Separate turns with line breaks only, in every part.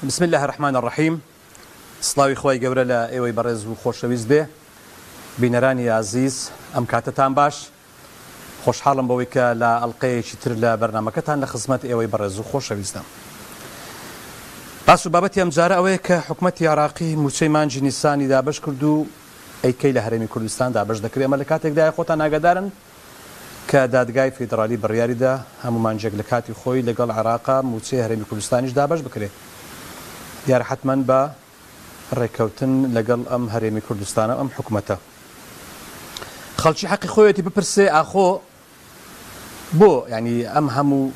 بسم اللە الرحمن الرحیم سڵاوی خوای گەورە لە ئێوەی بەڕێز و خۆشەویست بێ بینەرانی ئازیز ئەم کاتەتان باش خۆشحاڵم بەوەی کە لە ئەڵلقەیەکی تر لە بەرنامەکەتان لە خزمەت ئێوەی بەڕێز و خۆشەویستدام. باس و بابەتی ئەمجارە ئەوەیە کە حکومەتی عێراقی مووچەی مانگی نیسانی دابەش کرد و ئەی کەی لە هەرێمی کوردستان دابەش دەکرێ ئەمە لە کاتێکدایە خۆتان ئاگادارن کە دادگای فیدڕالی بڕیاریدا هەموو مانگێک لە کاتی خۆی لەگەڵ عێراقا مووچەی هەرێمی کوردستانیش دابەش بکرێ. دیارە حەتمەن بە ڕێککەوتن لەگەڵ ئەم هەرێمی کوردستانە و ئەم حکومەتە. خەڵکی حەقی خۆیەتی بپرسێ ئاخۆ بۆ یانی ئەم هەموو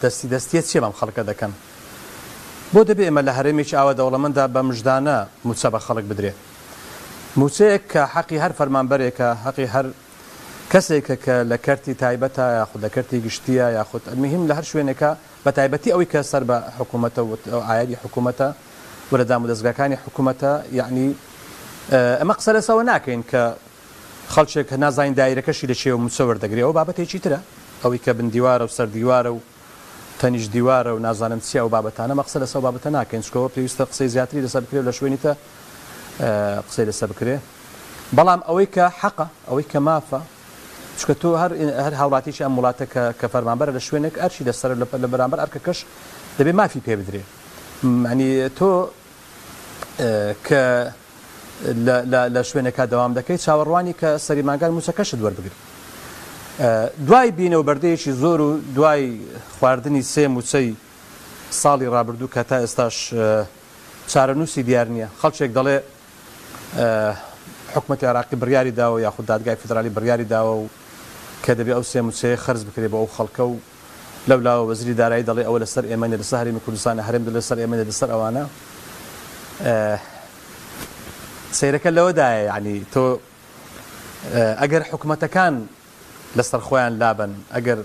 دەستی دەستیە چیە بەم خەڵکە دەکەن؟ بۆ دەبێ ئێمە لە هەرێمێکی ئاوا دەوڵەمەندا بە مژدانە مووچە بە خەڵک بدرێ؟ مووچەیەک کە حەقی هەر فەرمانبەرێکە، حەقی هەر کەسێکە کە لە کەرتی تایبەتە یاخود لە کەرتی گشتییە یاخود المهم لە هەر شوێنێکە بە تایبەتی ئەوەی کە سەر بە حکوومەتە و عایەدی حکوومەتە و لە دامودەزگاکانی حکوومەتە یەعنی ئەمە قسە لەسەوە ناکەین کە خەڵکێک نازانین دایرەکەشی لە کێوە مووچە وەردەگرێ ئەوە بابەتێکی ترە ئەوەی کە بن دیوارە و سەر دیوارە و تەنیشت دیوارە و نازانم چیە ئەو بابەتانە مە قسە لەسەر ئەو بابەتە ناکەین چونکە ئەوە پێویستە قسەی زیاتری لەسەر بکرێ و لە شوێنی تە قسەی لەسەر بکرێ بەڵام ئەوەی کە حەقە ئەوەی کە مافە چونکە تۆ هەر هەر هاوڵاتیی ئەم وڵاتە کە کە فەرمانبەرە لە شوێنێک ئەرکی لەسەرە لە بەرامبەر ئەرکەکەش دەبێ مافی پێ بدرێ یانی تۆ کە لە لە لە شوێنێکا دەوام دەکەی چاوەڕوانی کە سەری مانگان مووچەکەشت وەربگری. دوای بینە و بەردەیەکی زۆر و دوای خواردنی سێ مووچەی ساڵی ڕابردوو کە تا ئێستاش چارەنووسی دیار نییە، خەڵکێک دەڵێ حکومەتی عێراقی بڕیاری داوە یاخود دادگای فیدرالی بڕیاری داوە و کە دەبێ ئەو سێ مووچەیە خەرج بکرێ بۆ ئەو خەڵکە و لەولاوە وەزیری دارایی دەڵێ ئەوە لەسەر ئێمە نیە لەسەر هەرێمی کوردستانە، هەرێم دەڵێ لەسەر ئێمە نیە لەسەر ئەوانە. سەیرەکە لەوەدایە یانی تۆ ئەگەر حکومەتەکان لەسەر خۆیان لابەن ئەگەر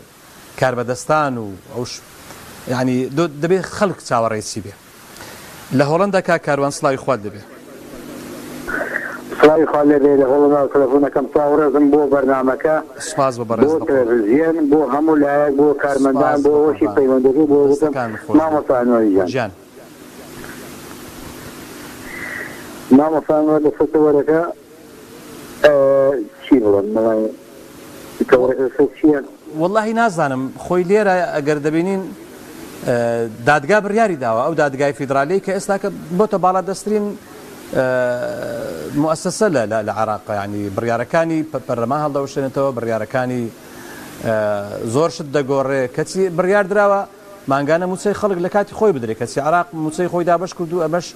کاربەدەستان و ئەوش یانی دەبێ خەڵک چاوەڕێی چی بێ لە هۆڵەندا کاک کاروان سڵاوی خوات لێبێ.
سڵاوی خوات لێبێ لە هۆڵەنداوە تەلەفۆنەکەم سڵاو ڕێزم بۆ بەرنامەکە
سوپاس بۆ بەڕێز
بۆ
بەقوربان.
تەلەفزیۆن بۆ هەموو لایەک بۆ کارمەندان
سوپاس
بۆ ئەوەشی
بەقوربان
پەیوەندەکەی بۆ وتم
دەستەکانت خۆش بێ
مامۆستا ئەنوەری گیان.
گیان.
مامۆستا ئەنوەر لەسەر تەوەرەکە چی بڵێم وەڵای تەوەرەکە لەسەر چییە؟
وەڵاهی نازانم خۆی لێرە ئەگەر دەبینین دادگا بڕیاری داوە ئەو دادگای فیدرالیەی کە ئێستاکە بۆتە باڵادەسترین موئەسەسە لە لە عێراق یانی بڕیارەکانی پەرلەمان هەڵدەوەشێنێتەوە بڕیارەکانی زۆر شت دەگۆڕێ کەچی بڕیار دراوە مانگانە مووچەی خەڵک لە کاتی خۆی بدرێ کەچی عێراق مووچەی خۆی دابەش کرد و ئەمەش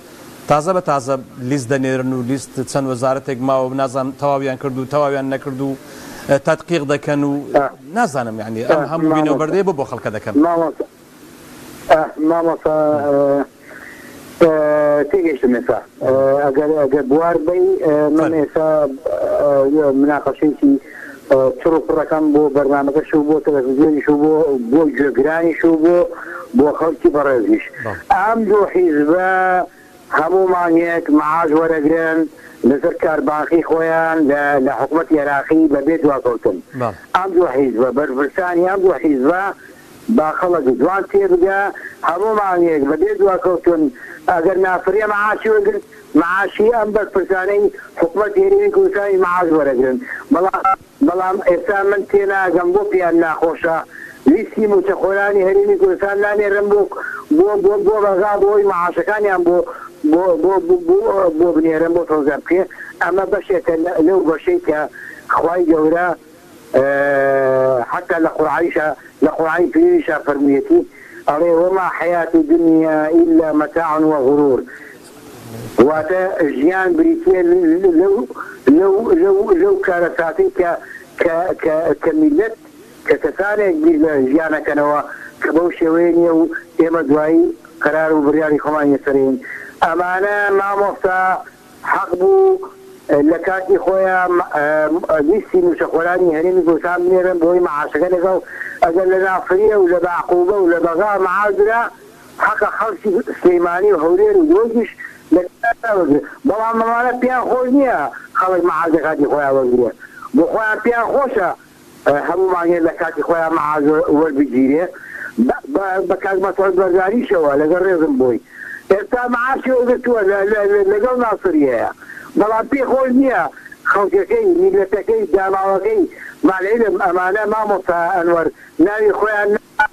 تازە بە تازە لیست دەنێرن و لیست چەند وەزارەتێک ماوە و نازانم تەواویان کرد و تەواویان نەکرد و تەدقیق دەکەن و نازانم یانی ئەم هەموو بینە و بەردەیە بۆ بۆ خەڵکە دەکەن.
مامۆستا مامۆستا تێگەیشتم ئێستا ئەگەر ئەگەر بوار بەی من ئێستا مناقەشەیەکی چڕ و پڕەکەم بۆ بەرنامەکەش و بۆ تەلەفزیۆنیش و بۆ بۆ گوێگرانیش و بۆ بۆ خەڵکی بەڕێزیش ئەم دوو حیزبە هەموو مانگێک معاش وەرەگرن لەسەر کاربانقی خۆیان لە لە حکومەتی عێراقی بە بێ دواکەوتن ئەم دوو حیزبە بەرپرسانی ئەم دوو حیزبە با خەڵک جوان تێبگا هەموو مانگێک بە بێ دواکەوتن ئەگەر ناسریە معاشی وەرگرت معاشی ئەم بەرپرسانەی حکومەتی هەرێمی کوردستانیش معاش وەرەگرن بەڵام بەڵام ئێستا من تێناگەم بۆ پێیان ناخۆشە لیستی موچەخۆرانی هەرێمی کوردستان نانێرن بۆ بۆ بۆ بۆ بەغا بۆ ئەوەی معاشەکانیان بۆ بۆ بۆ بۆ بۆ بنێرن بۆ تەوزیع بکرێ ئەمە بەشێکە لەو بەشەی کە خوای گەورە حەتتا لە قورعانیشا لە قورعانی پیرۆزیشا فەرموویەتی ئەڵێ، وما حیاة الدنیا الا متاع وغرور، واتە ژیان بریتیە لەو لەو لەو لەو کارەساتەی کە کە کە کە میللەت کە کەسانێک بیر لە ژیان ئەکەنەوە کە بەو شێوەیە نیە و ئێمە دوایی قەرار و بڕیاری خۆمان لەسەرین ئەمانە مامۆستا حەق بوو لە کاتی خۆیا لیستی موچەخۆرانی هەرێمی کوردستان بنێرن بۆی معاشەکە لەگەڵ ئەگەر لە ناسریە و لە بەعقوبە و لە بەغا معاش درا حەقە خەڵکی سلیمانی و هەولێر و دهۆکیش لە کاتیا وەرگرن بەڵام ئەمانە پێیان خۆش نیە خەڵک معاش لە کاتی خۆیا وەرگرێ بۆ خۆیان پێیان خۆشە هەموو مانگێک لە کاتی خۆیا معاش وەربگیرێ. بە کاک مەسعود بەرزانیشەوە لەگەڵ ڕێزم بۆی ئێستا معاشی وەرگرتووە لەگەڵ ناسریەیە بەڵام پێی خۆش نییە خەڵکەکەی میللەتەکەی داماوەکەی مع العلم ئەمانە مامۆستا ئەنوەر ناوی خۆیان نا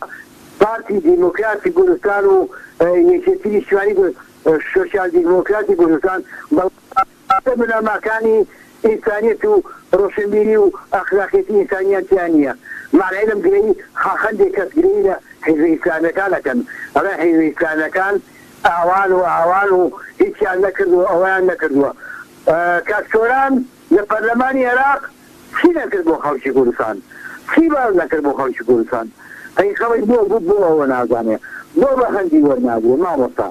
پارتی دیموکراتی کوردستان و یەکێتی نیشتیمانی سۆسیال دیموکراتی کوردستان بەڵام ئەگەر بنەماکانی ئینسانیەت و ڕۆشنبیری و ئەخلاقیەتی ئینسانیان تیا نیە مع العلم گرەی هەندێک کەس گرەی لە حیزبە ئیسلامیەکان ئەکەن ئەڵێن حیزبە ئیسلامیەکان ئاوان و ئاوان و هیچیان نەکردوە ئەوەیان نەکردوە کاک سۆران لە پەرلەمانی عێراق چی نەکرد بۆ خەڵکی کوردستان چی باس نەکرد بۆ خەڵکی کوردستان ئەی خەڵک بۆ بۆ بۆ ئەوە نازانێ بۆ بە هەندی وەرناگرێ مامۆستا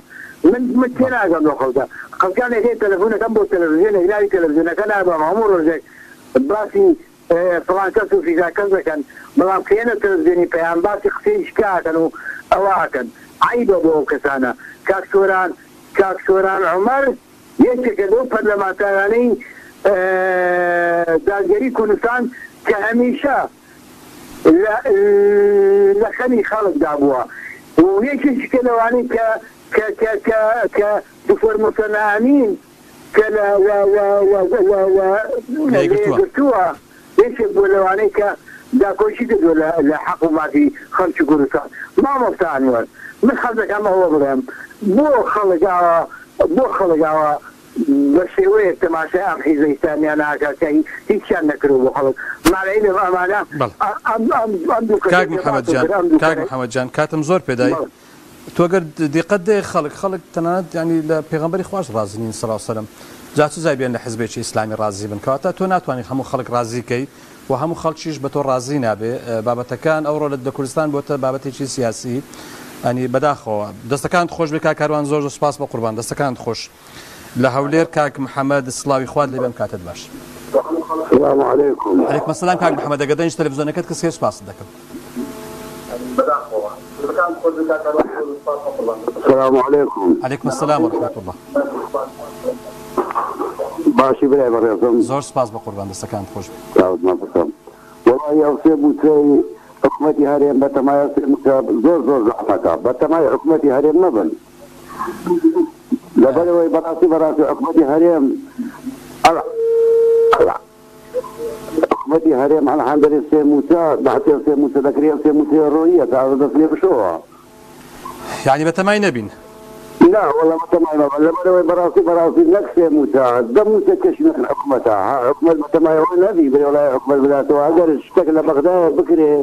من من تێناگەم لەو خەڵکە خەڵکانێک هەیە تەلەفونەکەم بۆ تەلەفزیۆنێک ناوی تەلەفزیۆنەکە نابەم هەموو ڕۆژێک باسی فڵان کەس و فیزا کەس دەکەن بەڵام کە یەنە تەلەفزیۆنی پەیام باسی قسەی شکا ئەکەن و ئەوە ئەکەن عەیبە بۆ ئەو کەسانە کاک سۆران کاک سۆران عومەر یەکێکە لەو پەرلەمانتارانەی دادگەری کوردستان کە هەمیشە لە خەمی خەڵکدا بووە و یەکێکیکە لەوانەی کە کە کە کە کە دکتۆر موسەنا ئەمین کە لە لە لە لە لە لە لە یەکگرتووە یەکێک بووە لەوانەی کە داکۆکی کردووە لە لە حەق و مافی خەڵکی کوردستان. مامۆستا ئەنوەر من حەز دەکەم ئەوە بڵێم بۆ خەڵک ئاوا بۆ خەڵک ئاوا بە شێوەیەک تەماشای ئەم حیزبە ئیسلامیانە ئەکا کە هیچیان نەکردوە بۆ خەڵک مع العلم ئەمانە
بەڵێ.
ئەم ئەم ئەم دوو کەسەی
کاک
کە
محمد
باسم
جان
کرد ئەم دوو
کاک
کەسەی
محمد جان کاتم زۆر پێدای
بەڵێ.
تۆ گەر دیقەت دەی خەڵک خەڵک تەنانەت یانی لە پێغەمبەری خواش ڕازی نین صلی اللە علیە وسلم جا چ جای بێن لە حزبێکی ئیسلامی ڕازی بن کەواتە تۆ ناتوانی هەموو خەڵک ڕازی کەی و هەموو خەڵکیش بە تۆ ڕازی نابێ بابەتەکان ئەوڕۆ لە کوردستان بۆتە بابەتێکی سیاسی ئەنی بەداخەوە دەستەکانت خۆش بێ کاک کاروان زۆر زۆر سپاس بە قوربان دەستەکانت خۆش لە هەولێر کاک محەممەد سڵاوی خوات لێ بێم کاتت باش.
سلام علیکم.
علیکم السلام کاک محمد ئەگەر دەنگی تەلەفزیۆنەکەت کز کەی سوپاست دەکەم.
سلام علیکم.
علیکم السلام و رحمة اللە.
باشی برای بەڕێزم.
زۆر سوپاس بەقوربان دەستەکانت خۆش بێ.
چاوت ماچ بکەم وەڵاهی ئەو سێ موچەی حکومەتی هەرێم بەتەمای ئەو سێ موچە زۆر زۆر زەحمەتە بەتەمای حکومەتی هەرێم مەبن لەبەرئەوەی بەڕاستی بەڕاستی حکومەتی هەرێم حکومەتی هەرێم ئەلحەندەری سێ موچە بەحتێ سێ موچە دەکرێ سێ موچەیە ڕۆییە تا دەست لێ بشۆوە.
یانی بەتەمای نەبین.
نا وەڵا بەتەمای مەبن لەبەرئەوەی بەڕاستی بەڕاستی نەک سێ موچە دە موچە کەشی نەکەن حکومەتە ها حکومەت بەتەمای ئەوە نەبی برێ وەڵای حکومەت بداتەوە ئەگەر شتەک لە بەغدایە بکرێ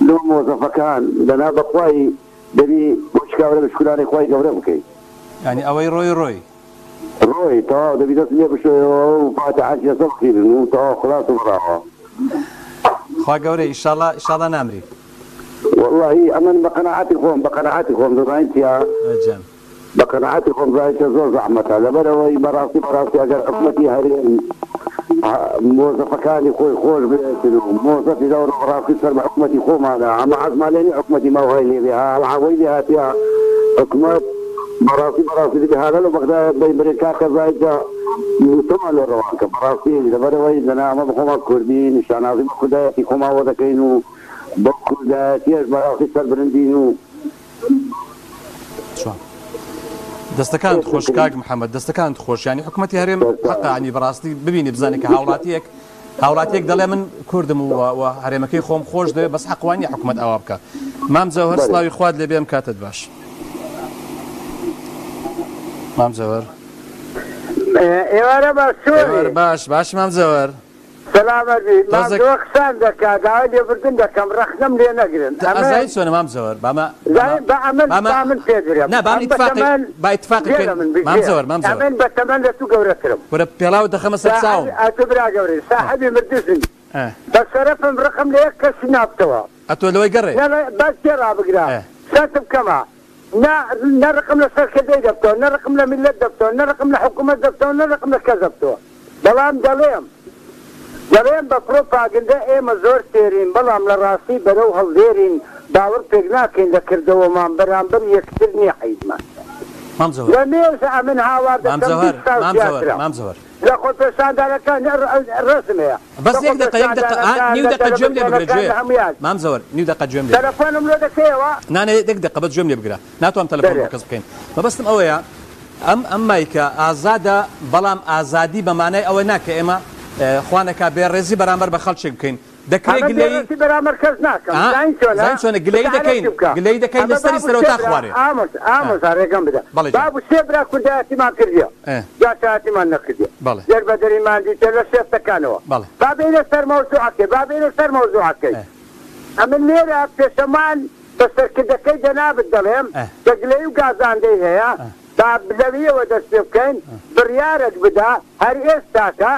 لۆ مۆزەفەکان دەنا بەخوای دەبی بۆ شکاورە شکرانەی خوای گەورە بکەی.
یانی ئەوەی ڕۆی ڕۆی.
ڕۆی تەواو دەبی دەست لێ بشۆیەوە و فاتیحەش لەسەر بخوینن و تەواو خلاس و بڕاوە.
خوا گەورەیە ئیشاڵا ئیشاڵا نامری.
وەڵاهی ئەمن بە قەناعەتی خۆم بە قەناعەتی خۆم دەزانی چیە
جان.
بە قەناعەتی خۆم زانی چیە زۆر زەحمەتە لەبەرئەوەی بەڕاستی بەڕاستی ئەگەر حکومەتی هەرێم مۆزەفەکانی خۆی خۆش بوێتن و مۆزەفی دەوڕ بەڕاستی سەر بە حکومەتی خۆمانە ئەمە حەزمان لێ نیە حکومەتی ماوهای لێ بێ ها ئەوەی لێ هاتیە حکومەت بەڕاستی بەڕاستی دەبێ هالە لە بەغدایە بین برێن کاکە زاهید جا موچەمان لۆ ڕەوان کە بەڕاستی لەبەرئەوەی دەنا ئەمە بەخۆمان کوردین شانازی بە کوردایەتی خۆمانەوە دەکەین و بەو کوردایەتیەش بەڕاستی سەربرندین و
چۆن دەستەکانت خۆش کاک محەممەد دەستەکانت خۆش ینی حکوومەتتی هەرێم حەقە ینی بەڕاستی ببینی بزانێت کە هاوڵاتیەک هاوڵاتیەک دەڵێ من کوردم و و هەرێمەکەی خۆم خۆش دەوێت بەس حەقوانی حکوومەت ئاوا بکە مام جەوهەر سڵاوی خوات لێ بێم کاتت باش مام جەوهەر
ئێوارە باش چۆنی؟
باش باش مام جەوهەر
سەلامەت بی مام جەوەر قسان دەکا داوای لێبوردن دەکەم ڕەخنەم لێ نەگرن ئەمن
ئەزانی چۆنە مام جەوەر بامە
زانی با ئەمن
بامە
با من پێت برێم
نا بام
ئەم بە
ئیتفاقی
تەمەن
با ئیتفاقی
گوێ
بکەین
لە من
مام
بگرێ
جەوەر مام جەوەر
ئەمن بە تەمەن لە تو گەورەترم
کورە پێڵاوت دەخەمە سەر
ساحەبی
چاوم
ئەتو برا گەورەی ساحەبی مردزنی
ئە
بە شەرەفم ڕقم لە یەک کەسی نابتەوە
ئەتۆ لەوەی گەڕێ
نە لە بەس پێ ڕابگرە
ئە
سەرتم کەمە نا نە ڕقم لە سەرکردەی دەبتەوە نە ڕقم لە میللەت دەبتەوە نە ڕقم لە حکوومەت دەبتەوە نە ڕقم لە کەس دەبتەوە بەڵام دەڵێم دەڵێم بە پرۆپاگندە ئێمە زۆر تێرین بەڵام لە ڕاستی بەرەو هەڵدێرین باوەڕ پێک ناکەین لە کردەوەمان بەرامبەر یەکتر نیە عەیبمان
مام جەوهەر
لە مێژە ئەمن هاوار
مام
دەکەم
جەوهەر
20 ساڵ
مام جەوهەر
زیاترە
مام جەوهەر.
لە خۆپێشاندانەکان ڕێزم هەیە.
بەس
لە
یەک دەقە یەک دەقە ئا
خۆپێشاندانەکان
نیو
لە
دەقە گوێم لێ بگرە
تەلەڤزیۆنەکان
گوێ
لە هەموویان.
مام زەوەر نیو دەقە گوێم لێ بگرە.
تەلەفۆنم لۆ دەکەیەوە؟
نا نا یەک دەقە بەس گوێم لێ بگرە ناتوانم تەلەفۆن بۆ
بەرێ.
کەس بکەین مەبەستم ئەوەیە ئەم ئەم مایکە ئازادە بەڵام ئازادی بە مانای ئەوە نا کە ئێمە خوا نەکا بێ ڕێزی بەرامبەر بە خەڵکێک بکەین دەکرێ
ئەمە
گلەیی
بێڕێزی بەرامبەر کەس ناکەم
ئا
زانی چۆنە
زانی چۆنە گلەیی دەکەین
بتعرفی بکە
گلەیی دەکەین
ئەمە
لە سەری
باب و
سەرەوە
سێ
تا
برا
خوارێ
ئامۆزا
ئا
ئامۆزا ڕێگەم بدە
بەڵێ گیان
باب و سێ برا کوردایەتیمان کردیە
ئێ
جاشایەتیمان نەکردیە
بەڵێ
دەربەدەریمان دیتە لە شێفتەکانەوە
بەڵێ
با بێینە سەر مەوزوعەکەی با بێینە سەر مەوزوعەکەی
ئێ
ئەمن لێرە پێشەمان بە سەرکردەکەی جەنابت دەڵێم
ئێ
کە گلەیی و گازاندەی هەیە
ئێ
با لەویەوە دەست پێ بکەین بڕیارەک بدا هەر ئێستاکە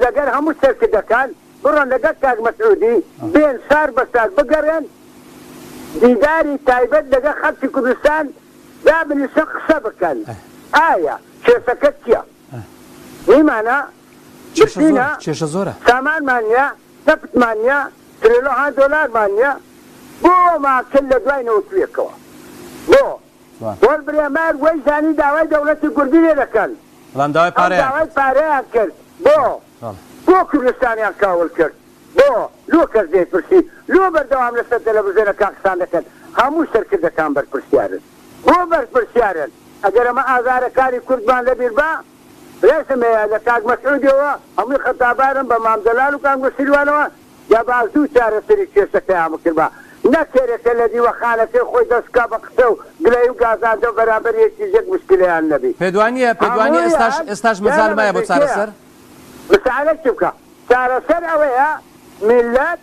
لەگەر هەموو سەرکردەکان بڕۆن لەگەڵ کاک مەسعودی بێن شار بە شار بگەڕێن دیداری تایبەت لەگەڵ خەڵکی کوردستان دابنیشن قسە بکەن ئایا کێشەکە چیە نیمانە برسینە
کێشە زۆرە
سامانمان نیە نەفتمان نیە ترێلۆها دۆلارمان نیە بۆ ماکرد لە دوای نەوتویەکەوە بۆ پۆل برێمەر وەی زانی داوای دەوڵەتی کوردی لێ دەکەن.
بەڵام داوای
ئەو
پارەیان
داوای
کرد.
پارەیان کرد بۆ؟ بۆ کوردستانیان کاول کرد بۆ؟ لۆ کەس نەیپرسی؟ لۆ بەردەوام لەسەر تەلەڤزیۆنەکان قسان دەکەن؟ هەموو سەرکردەکان بەرپرسیارن. بۆ بەرپرسیارن؟ ئەگەر ئەمە ئازارەکانی کوردمان لەبیر با، ڕێزم هەیە لە کاک مەسعودەوە هەمووی خەتابارن بە مام جەلال و کاک نوشیروانەوە دەبا زوو چارەسەری کێشەکەیان بکردبا نەک کەرێکە لە دیوەخانەکەی خۆی دەست بکا بە قسە و گلەیی و گازاندە و بەرامبەر یەکیش یەک موشکیلەیان نەبی
پێدوانیە پێدوانیە ئێستاش
هەموویان
ئێستاش مەجال
لێرە
مایە بۆ
بەزیکەیە
چارەسەر؟
مسالە چی بکا چارەسەر ئەوەیە میللەت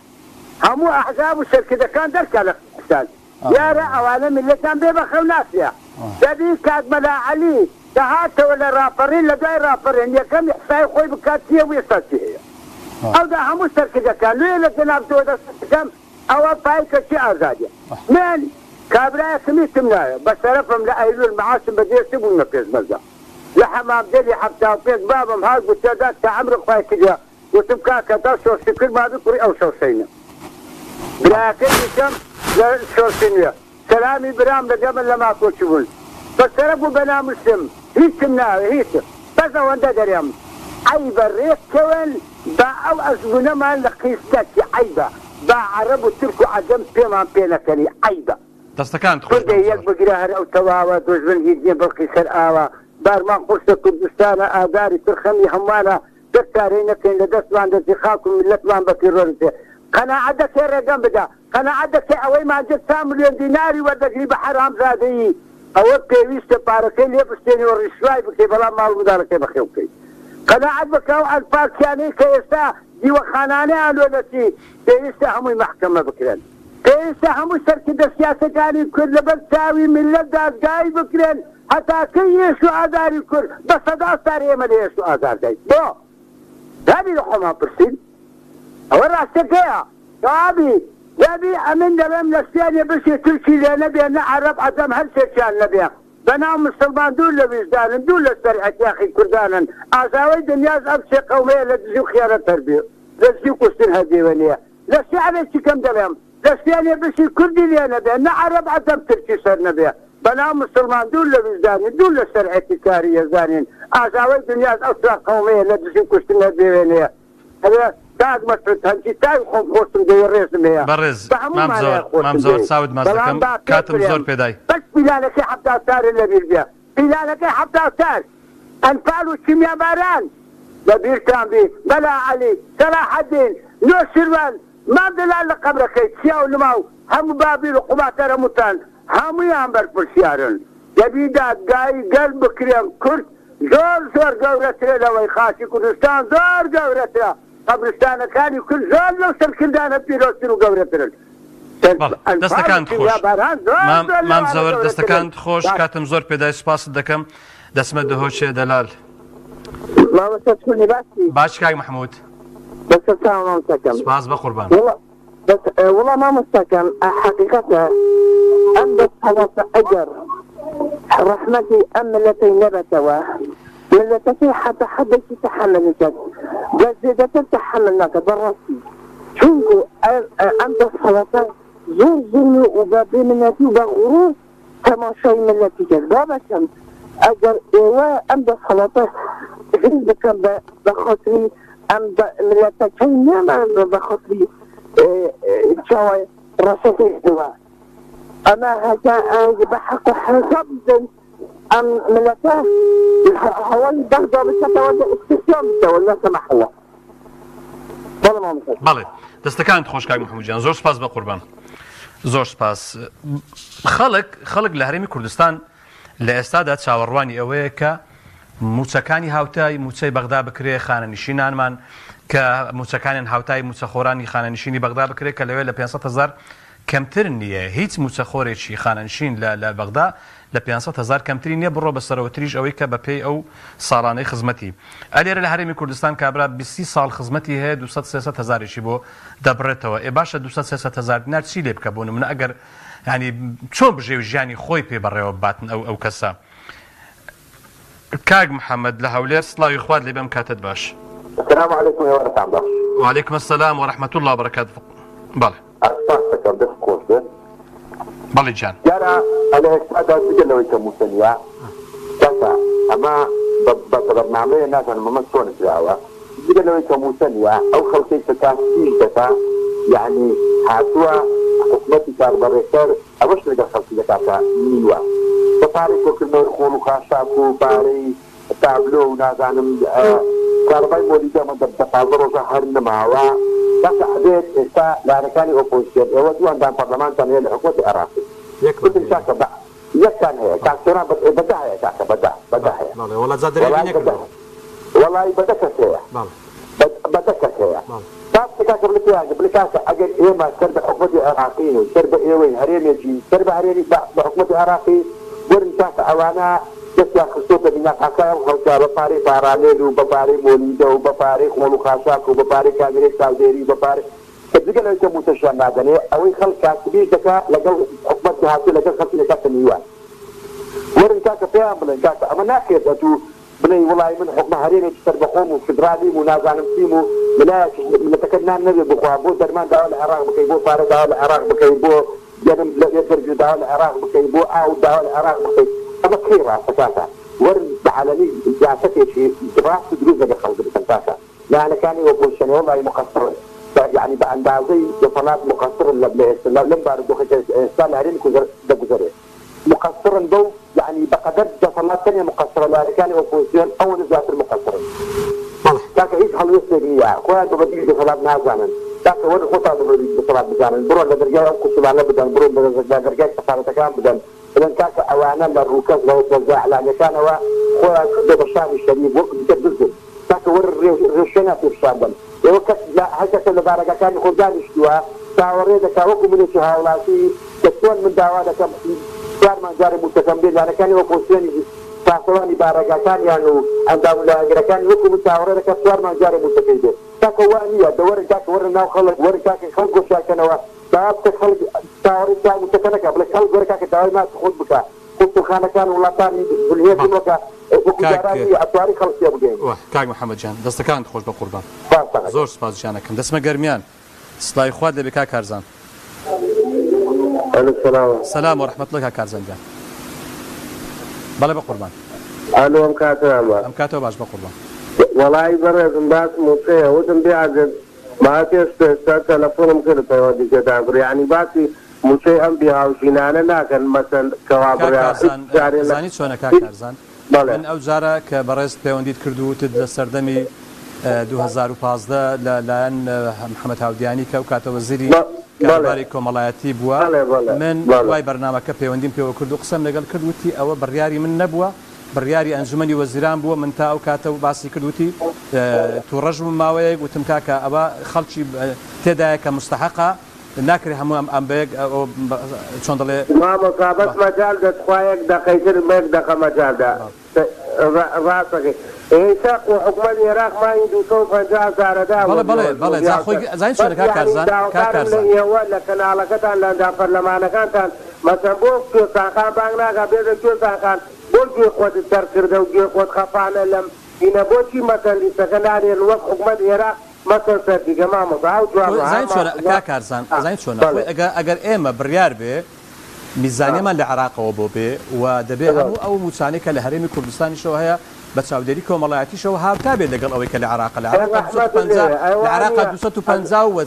هەموو ئەحزاب و سەرکردەکان دەرکا لە کوردستان دیارە ئەوانە میللەتیان بێ بەخەو ناکرێ. دەبی کاک مەلا عەلی کە هاتەوە لە ڕاپەڕین لە دوای ڕاپەڕین یەکەم ئیحسای خۆی بکات چیە و ئێستا چی هەیە. ئەوجا هەموو سەرکردەکان لۆیە لە جەنابتەوە دەست دەکەم ئەوە پای کەچی ئازادیە. من کابرایەکم هیچم ناوێ بە شەرەفم لە ئەیلول معاشم بە جێ چ بوومە پێشمەرگە لە حەمام دەلی 75 بابم هات گوتیا داد تا عەمرت خوای کردیە وتم کاکە تا شۆرشی کرد مابی کوڕی ئەو شۆرشەینە براکەی دیکەم لە شۆرشی نوێ سەلامی برام لە گەمن لە ماکۆچی بوون بە شەرەف و بە ناموسم هیچم ناوێ هیچ بەس ئەوەندە دەرێم عەیبە رێک کەون با ئەو ئەزمونەمان لە قیس نەچی عەیبە با عەرەب و تورک و عەجەم پێمان پێ نەکەنی عەیبە.
دەستەکانت خۆش
کوردێ
مام
یەک
زەوەر.
بگرە هەر ئەو تەواوە دوژمن هیچ نیە بڵقی سەر ئاوە بارمان قورسە کوردستانە ئازاری تر خەمی هەموانە دەست چارەی نەکەین لە دەستمان دەچی خاک و میللەتمان بە تیڕۆر دەچێ قەناعەت دەکەی ڕێگەم بدە قەناعەت دەکەی ئەوەی ماجد چا ملیۆن دیناری وەردەگری بە حەرامزادەیی ئەوە پێویستە پارەکەی لێ بستێنی و ڕیسوای بکەی بەڵام ماڵ و منداڵەکەی بەخێو بکەی قەناعەت بکە ئەو ئەنفالچیانەی کە ئێستا دیوەخانانەیان لۆ دەچی پێویستە هەمووی مەحکەمە بکرێن پێویستە هەموو سەرکردە سیاسەکانی کورد لەبەر چاوی میللەت دادگایی بکرێن هەتا کەی ئێش و ئازاری کورد بە سەدا سار ئێمە لە ئێش و ئازارداین بۆ دابی لە خۆمان پرسین ئەوە ڕاستەکەیە دابی دابی ئەمن دەڵێم لە شوێنێ بشی تورکی لێ نەبێ نە عەرەب عەجەم هەر شێکیان نەبێ بەناو مسڵمان دوور لە ویژدانن دوور لە شەریعەت یاخی کوردانن ئاژاوەی دنیاش ئەم سێ قەومەیە لە دزی و خیانەت هەر بێ لە دزی و کوشتن هەر بێوە نیە لە شیعرێکی کەم دەڵێم لە شوێنێ بشی کوردی لێ نەبێ نە عەرەب عەجەم تورکی سەر نەبێ بەناو مسوڵمان دوور لە ویژدانین دوور لە شەرعێتی کاری یەزدانین ئاژاوەی دنیاش ئەو چوار قەومەیە لە دزی و کوشتن هەر بێ وێنەیە ئەوێ کاک مەسعود هەرچی چاوی خۆم خۆشم دەوێ ڕێزم هەیە
بەڕێز
بە
مام
هەموومانەیە
زەوەر مام
خۆشم
زەوەر
دەوێی
چاوت ماچ
بەڵام
دەکەم
با پێت
کاتم
بڵێم
زۆر پێدای.
بەس پیلانەکەی 74 لە بیر بێ پیلانەکەی 74 ئەنفال و کیمیاباران لە بیرتان بی مەلا عەلی سەلاحەدین نۆشیروان مام جەلال لە قەبرەکەی چیا و نما و هەموو بابیل و قوباتەر هەمووتان هەموویان بەرپرسیارن دەبی دادگایی گەل بکرێن کورد زۆر زۆر گەورەترە لەوەی خاکی کوردستان زۆر گەورەترە قەبرستانەکانی کورد زۆر لەو سەرکردانە پیرۆزتر و گەورەترن
بەڵێ
ئەنفال و
دەستەکانت خۆش
کیمیاباران زۆر
مام
زۆر
مام
لەوانە
زەوەر
گەورەترن
دەستەکانت خۆش
باش.
کاتم زۆر پێدای سوپاست دەکەم دەچمە دهۆکێ دەلال.
مامۆستا چۆنی باشی؟
باش کاک محمود.
بەسەر چاوە مامۆستاکەم.
سوپاس بەقوربان.
وەڵا بەس وەڵا مامۆستاکەم حەقیقەتە ئەم دەسهەڵاتە ئەگەر ڕەحمەتی ئەم ملەتەی نەبەتەوە ملەتەکەی حەتە حەدێکی تەحەمل کەت بەس زێدەتر تەحەمل ناکات بەڕاستی چونکو ئەم دەسهەڵاتە زۆر زوڵم و بە بێ منەتی و بە غرور تەماشای ملەتی کرد بابەکەم ئەگەر ئێوە ئەم دەسهەڵاتە تەغییر بکەن بە بە خاتری ئەم ملەتەکەی نەمان بە خاتری چاوای ڕەشەکەی دووە ئەمە هەتا بە حەق و حساب بدەن ئەم ملەتە هەواڵی بەغدا بکەتەوە لە ئیستسلام بکەوە لا سمح الله. بەڵێ مامۆستا.
بەڵێ دەستەکانت خۆش کاک محمود گیان زۆر سپاس بە قوربان زۆر سپاس خەڵک خەڵک لە هەرێمی کوردستان لە ئێستادا چاوەڕوانی ئەوەیە کە موچەکانی هاوتای موچەی بەغدا بکرێ خانەنشینانمان کە موچەکانیان هاوتای موچەخۆرانی خانەنشینی بەغدا بکرێ کە لەوێ لە 500 هزار کەمتر نییە هیچ موچەخۆرێکی خانەنشین لە لە بەغدا لە 500 هزار کەمتری نییە بڕۆ بە سەرەوەتریش ئەوەی کە بەپێی ئەو ساڵانەی خزمەتی ئەلێرە لە هەرێمی کوردستان کابرا 20 ساڵ خزمەتی هەیە 200 300 هزارێکی بۆ دەبڕێتەوە ئێ باشە 200 300 هزار دینار چی لێ بکە بۆ نمونە ئەگەر یانی چۆن بژێوی ژیانی خۆی پێ بەڕێوە بباتن ئەو ئەو کەسە. کاک محەممەد لە هەولێر سڵاوی خوات لێ بێ ئەم کاتەت باش.
السلام علیکم ئێوارەتان باش.
وعلیکم السلام ورحمة الله وبرکاته بەڵێ.
سپاست دەکەم دەست خۆش بێت.
بەڵێ گیان.
دیارە ئەلە ئێستادا جگە لەوەی کە مووچە نییە کاکە ئەمە بە بە بەرنامەیە نازانم ئەمە چۆن کراوە جگە لەوەی کە مووچە نییە ئەو خەڵکەی کە کاسبیش دەکا یەعنی هاتووە حکومەتی کاربەڕێکەر ئەوەش لەگەڵ خەڵکی دەکاتە نیوە بە پارەی کۆکردنەوەی خۆڵ و خاشاک و پارەی تابلۆ و نازانم کارەبای مۆلیدە ئەمە دە 15 ڕۆژە هەر نەماوە کاکە ئەبێت ئێستا لایەنەکانی ئۆپۆزسیۆن ئێوە دوو ئەندام پەرلەمانتان هەیە لە حکومەتی عێراقی
یەکمان
وتم
هەیە.
کاکە بە یەکتان هەیە کاک سۆران بە بە دە هەیە کاکە بە دە بە دە
بەڵێ
هەیە
بەڵێ وەڵا جا دەرێ
وەڵای بە دە
نەکردەوە.
وەڵای بە دە کەس هەیە
بەڵێ.
بە بە دە کەس هەیە
بەڵێ.
با بچێ کاکە بڵێ پێیان بڵێ کاکە ئەگەر ئێمە سەر بە حکومەتی عێراقین و سەر بە ئێوەین هەرێمێکین سەر بە هەرێمی بە بە حکومەتی عێراقی وەرن کاکە ئەوانە دەستیان خستۆتە بیناقاکای ئەو خەڵکە بە پارەی پارالێل و بە پارەی مۆلیدە و بە پارەی خۆڵ و خاشاک و بە پارەی کامیرەی چاودێری و بە پارەی کە جگە لەوەی کە مووچەشیان نادەنێ ئەوەی خەڵک کاسبیش دەکا لەگەڵ حکومەت کە هاتووە لەگەڵ خەڵکی دەکاتە میوان. وەرن کاکە پێیان بڵێن کاکە ئەمە ناکرێت ئەتوو بڵێی وڵای من حوکمە هەرێمێکی سەربەخۆم و فیدراڵیم و نازانم چیم و لەلایەکیش میللەتەکەت نان نەبێ بخوا بۆ دەرمان داوا لە عێراق بکەی بۆ پارە داوا لە عێراق بکەی بۆ گەنم لە دەرگل داوا لە عێراق بکەی بۆ ئاو داوا لە عێراق بکەی ئەمە کەی ڕاستە کاکە وەرن بە عەلەنی سیاسەتێکی ڕاست و دروست لەگەڵ خەڵک بکەن کاکە لایەنەکانی ئۆپۆزسیۆن وەڵای مقەسڕن بە یەعنی بە ئەندازەی دەسەڵات مقەسڕن لە لە ئێستا لەم بارودۆخەی کە ئێستا لە هەرێمی کوردستان دەگوزەرێ. مقەسڕن بەو یەعنی بەقەدەر دەسەڵات تەنێ مقەسڕە لایەنەکانی ئۆپۆزسیۆن ئەوەنە زیاتر مقەسڕن.
بەڵێ.
کاکە هیچ هەڵوێستێک نییە خۆیان بە بەدیلی دەسەڵات نازانن کاکە وەرن خۆتان بە بەدیلی دەسەڵات بزانن بڕۆن لە دەرگای ئەو قوسوڵانە بدەن بڕۆن لە دەرگای سەفارەتەکان بدەن بڵێن کاکە ئەوانە لە ڕووکەش لە دەزگا ئیعلامیەکانەوە خۆیان کردوە بە شانی شەریف وەک دیکە بزن کاکە وەرن ڕێوشوێنیان پێ پیشان دەن ئێوە کەس لە هەر کەسە لە بارەگاکانی خۆ دانیشتووە چاوەڕێ دەکا وەکو منێکی هاوڵاتی کە چۆن من داوا دەکەم چوار مانگ جارێ مووچەکەم بێ لایەنەکانی ئۆپۆزسیۆنیش پاسەوانی بارەگاکانیان و ئەندام و لایەنگرەکانی وەکو من چاوەڕێ دەکا چوار مانگ جارێ مووچەکەی بێ کاکە وا نییە دە وەرن کاکە وەرنە ناو خەڵک وەرن کاکە خەڵک هۆشیار کەنەوە داوا بکە خەڵک چاوەڕێی چوار مووچەکە نەکا بڵێ خەڵک وەرە کاکە داوای مافی خۆت بکە قونسوڵخانەکان وڵاتانی زلهێزن وەکە وەکو
کاک
جاران نییە ئەتوانی خەڵک تێ بگەیەنی.
وە کاک محمد گیان دەستەکانت خۆش بەقوربان.
سپاستان ئەکەم.
زۆر سپاس گیانەکەم دەچمە گەرمیان سڵاوی خوات لێبێ کاک کارزان.
ئەلو سلام.
سلام و رحمە اللە کاک کارزان گیان بەڵێ بەقوربان.
ئەلۆ ئەم کاتەتان باش.
ئەم کاتەوە باش بەقوربان.
وەڵایی بەڕێزم باس موچەیە وتم بێ عەجەب ماوە پێش پێشتر تەلەفۆنم کرد پەیوەندی پێتان کرد یانی باسی موچەی ئەم بێ هاوژینانە ناکەن مەسەن کەوا
کاک
بڕیار هیچ
کارزان
جارێ لە
ئەزانی چۆنە کاک
هیچ
کارزان
بەڵێ.
من ئەو جارە کە بەڕێزت پەیوەندیت کرد و وتت لە سەردەمی 2015 لە لایەن محمد هاودیانی کە ئەو کاتە وەزیری
بەڵێ
کاروباری کۆمەڵایەتی بووە
بەڵێ بەڵێ
من
بەڵێ.
دوای بەرنامەکە پەیوەندیم پێوە کرد و قسەم لەگەڵ کرد وتی ئەوە بڕیاری من نەبووە بڕیاری ئەنجومەنی وەزیران بووە من تا ئەو کاتە باسی کرد وتی توڕەش بووم ماوەیەک وتم کاکە ئەوە خەڵکی تێدایە کە مستحەقە ناکرێ هەموو ئەم ئەم بەیەک چۆن دەڵێ.
مامۆستا بەس مەجال دە تخوا یەک دەقەی تر یەک دەقە مەجال دە ڕاستەکەی ئێستا خۆ حکومەت ئێراق مانگی 250 هەزارە دا
بەڵێ بەڵێ بەڵێ جا خۆی زانی
بەس
چۆنە کاک
یانی
کارزان کاک
داواکارم لە
کارزان.
ئێوە لە کەناڵەکەتان لە ئەندام پەرلەمانەکانتان مەسەن بۆ کوێستان خان بانگ ناکا بێژە کوێستان خان بۆ گوێی خۆتت تەڕ کردە و گوێی خۆت خەفانە لەم هینە بۆچی مەسەن لیستەکە نانێرن وەک حکومەت ئێراق مەسەن سەرتیکە مامۆستا ئەو
خۆی
جوابە ها
زانی چۆنە
مامۆستا
کاک کارزان
ئا
ئەزانی چۆنە
بەڵێ.
خۆی ئەگە ئەگەر ئێمە بڕیار بێ. میزانیەمان لە عێراقەوە بۆ بێ و دەبێ هەموو ئەو مووچانەی کە لە هەرێمی کوردستانیشەوە هەیە بە چاودێری کۆمەڵایەتیشەوە هاوتا بێت لەگەڵ ئەوەی کە لە عێراقە. لە عێراقا 250 لە عێراقا 250 و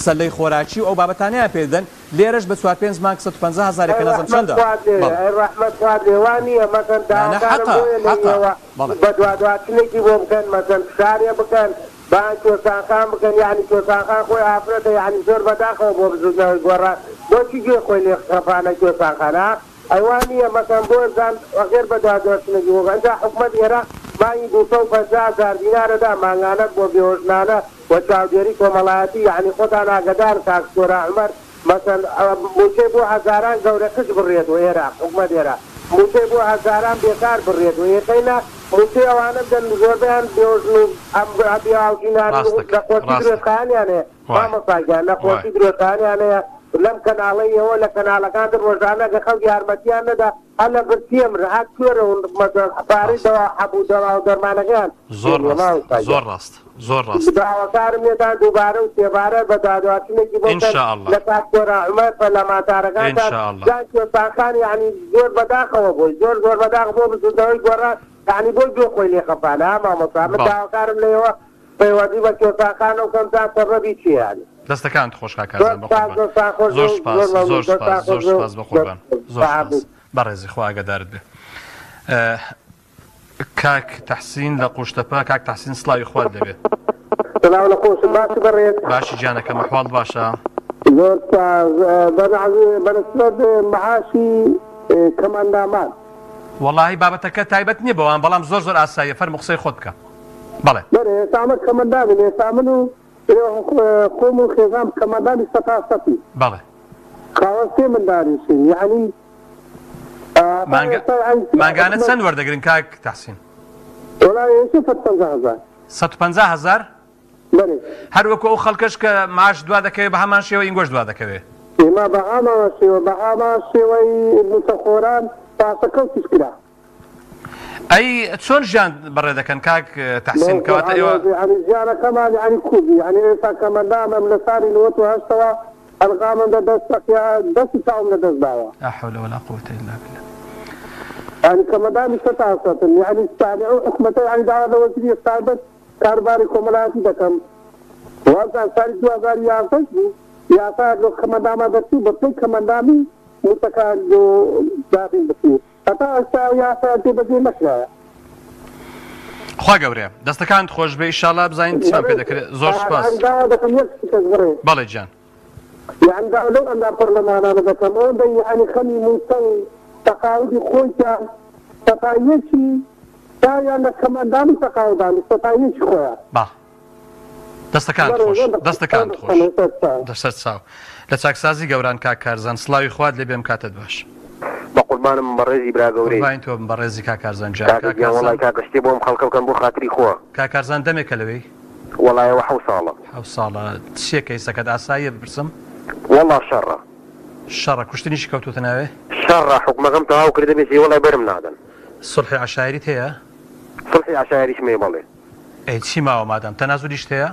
سەلەی خۆراکی و ئەو بابەتانەیان پێ دەدەن، لێرەش بە چوار پێنج مانگ 150 هەزارێک کە نازانم چەندە. بەڵێ.
ئەی ڕەحمەت خوات لێ وا نییە مەسەن
نا نا
داواکارم
حەقە
بۆیە لە
حەقە
ئێوە
بەڵێ.
بەدواداچنێکی بۆ بکەن مەسەن فشارێ بکەن بان کۆسان خان بکەن یەعنی کۆسان خان خۆی ئافرەتە یەعنی زۆر بەداخەوە بۆ بزوتنەوەی گۆڕان بۆچی گوێ خۆی لێ خەفانە کۆسان خان ها ئەی وا نیە مەسەن بۆ زان غێر بەدوادۆچنەکی بۆ بکەن ئینجا حکومەت ئێراق مانگی 250 هەزار دینار ئەدا مانگانە بۆ بێوەژنانە و چاودێری کۆمەڵایەتی یەعنی خۆتان ئاگەدارن کاک سۆران عومەر مەسەن موچەی بۆ هەزاران گەورە کچ بڕێت و ئێراق حکومەت ئێراق موچەی بۆ هەزاران بێکار بڕێت و ئێکەی نا موچەی ئەوانە بدەن زۆربەیان بێوەژن و ئەم بێ هاوژینانن و
ڕاستەکەی
نەخۆشی
ڕاستەکەی
درێژخایەنیان هەیە
وایە
مامۆستا گیان
وایە.
نەخۆشی درێژخایەنیان هەیە لەم کەناڵەی ئێوە لە کەناڵەکان تر ڕۆژانە گەر خەڵک یارمەتیان نەدا هەر لە برسی ئەمرن هەر کوێرە و مەسەن پارەی
ڕاستە
دەوا حەب و دەوا و دەرمانەکەیان پێ
زۆر
نیە
ڕاستە
مامۆستا گیان.
زۆر ڕاستە زۆر ڕاستە.
داواکارم لێتان دووبارە و سێبارە بەدواداچونێکی بۆ
ان
بکەن
شاء اللە
لە کاک سۆران عومەر
ان
پەرلەمانتارەکانتان
شاء اللە.
جان کوێستان خان یەعنی زۆر بەداخەوە بۆی زۆر زۆر بەداخ بۆ بزوتنەوەی گۆڕان یەعنی بۆ گوێ خۆی لێ خەفانە ها مامۆستا من
بەڵێ.
داواکارم لێوە پەیوەندی بە کوێستان خانەوە بکەن جان سەبەبی چیە یەعنی.
دەستەکانت خۆش کاک
زۆر
کارزان
سوپاس
بەقوربان
دەستان خۆش
زۆر
بێ
سوپاس
زۆر مەمنون
زۆر
دەستان
سوپاس
خۆش
زۆر
بێ
سوپاس بەقوربان زۆر سوپاس
دەست
بەڕێزی خوا ئاگادارت بێ. کاک تەحسین لە قوشتەپە کاک تەحسین سڵاوی خوات لێبێ.
سڵاو لە خۆشت باشی بەڕێز.
باشی گیانەکەم ئەحواڵت باشە؟
زۆر سوپاس بەنسبەت معاشی کەمئەندامان.
وەڵاهی بابەتەکە تایبەت نیە بەوان بەڵام زۆر زۆر ئاساییە فەرموو قسەی خۆت بکە بەڵێ.
بەرێ ئێستا ئەمە کەمئەندامین ئێستا من و خۆم و خێزان کەمئەندامی سەتا سەتین.
بەڵێ.
خاوەن سێ منداریشین یەعنی
مانگە مانگانە چەند وەردەگرن کاک تەحسین؟
وەڵا ئێستا 150 هەزار.
150 هەزار؟
بەلێ.
هەر وەکو ئەو خەڵکەش کە معاش دوا دەکەوێ بە هەمان شێوە ئینگۆش دوا دەکەوێ.
ئێمە بە هامان شێوە بە هامان شێوەی مووچەخۆران پاشەکەوتیش کرا.
ئەی چۆن ژیان بەڕێ دەکەن کاک تەحسین کەواتە ئێوە.
یەعنی ژیانەکەمان یەعنی کوردی یەعنی ئێستا کەمەندامم لە ساڵی 98ەوە ئەلغامم لە دەست تەقیا دەست و چاوم لە دەست داوە.
لا حول ولا قوة الا بالله.
یەعنی کەمەندامی سەتا سەتم یەعنی یەعنی ئەو حکومەتە یەعنی داوا لە وەزیری تایبەت کاروباری کۆمەڵایەتی دەکەم وابزانم سالی 2011 بوو یاسایەک لۆ کەمەندامان دەرچوو بە پلەی کەمەندامی مووچەکان لۆ دابین بکرێ. هەتا ئێستا ئەو یاسایە جێبەجێ نەکرایە.
خوا گەورەیە دەستەکانت خۆش بێ ئیشاڵا بزانین چیمان پێ دەکرێت زۆر سوپاس.
داوا دەکەم یەک شتێک بڕێ.
بەڵێ گیان.
یانی داوا لەو ئەندام پەرلەمانانە دەکەم ئەوەندە یانی خەمی مووچە و تەقاعودی خۆیان سەتا یەکی چاویان لە کەم ئەندامی تەقاعودان سەتا یەکی خۆیان.
بەڵێ. دەستەکانت خۆش دەستەکانت خۆش سەر چاو لە چاکسازی گەوران کاک کارزان سڵاوی خوات لێ بێم کاتت باش.
بەقوربانم بەڕێزی برا گەورەی.
قوربانی تۆ بم بەڕێزی کاک کارزان گیان.
کاکە گیان وەڵای کاکە شتێ بۆ ئەم خەڵکە بکەن بۆ خاتری خوا.
کاک کارزان دەمێکە لەوێی؟
وەڵای ئەوە حەو ساڵە.
حەو ساڵە چیە کەیسەکەت ئاساییە بپرسم؟
وەڵا شەڕە.
شەڕە کوشتنیشی کەوتۆتە ناوێ؟
شەڕە حوکمەکەم تەواو کردبێ وەڵای بەرم نادەن.
سوڵحی عەشایریت هەیە؟
سوڵحی عەشایریشم هەیە بەڵێ.
ئەی چی ماوە مادام تەنازولیشت هەیە؟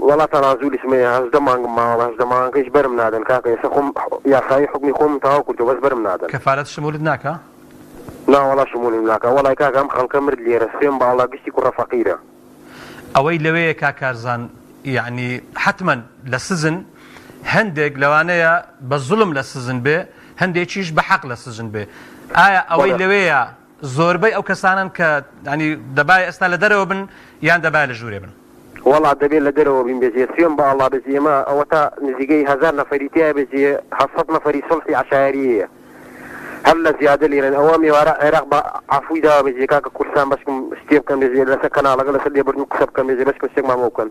وەڵا تەنازولیشم هەیە 18 مانگم ماوە 18 مانگەکەیش بەرم نادەن کاکە ئێستا خۆم یاسایی حوکمی خۆمم تەواو کردوە بەس بەرم نادەن.
کەفالەت شمولت ناکا؟
نا وەڵا شمولم ناکا وەڵای کاکە ئەم خەڵکە مرد لێرە سوێن بە ئەڵا گشتی کوڕە فەقیرە.
ئەوەی لەوێیە کاک کارزان یەعنی حەتمەن لە سجن هەندێک لەوانەیە بە زوڵم لە سجن بێ هەندێکیش بە حەق لە سجن بێ ئایا ئەوەی لەوێیە زۆربەی ئەو کەسانەن کە یانی دەبایە ئێستا لە دەرەوە بن یان دەبایە لە ژوورێ بن؟
وەڵا دەبێ لە دەرەوە بین بێجێ سوێن بە ئەڵا بێجێ ئێمە ئەوەتا نزیکەی هەزار نەفەری تیایە بێجێ 700 نەفەری سوڵحی عەشایەریەیە هەر لە زیادە لێرەن ئەوە مێوارە عێراق بە عەفوی داوە بێجێ کاکە کوردستان بەشکم شتێ بکەن بێجێ لەسەر کەناڵەکە لەسەر لێبوردن قسە بکەن بێجێ بەشکم شتێکمان بۆ بکەن.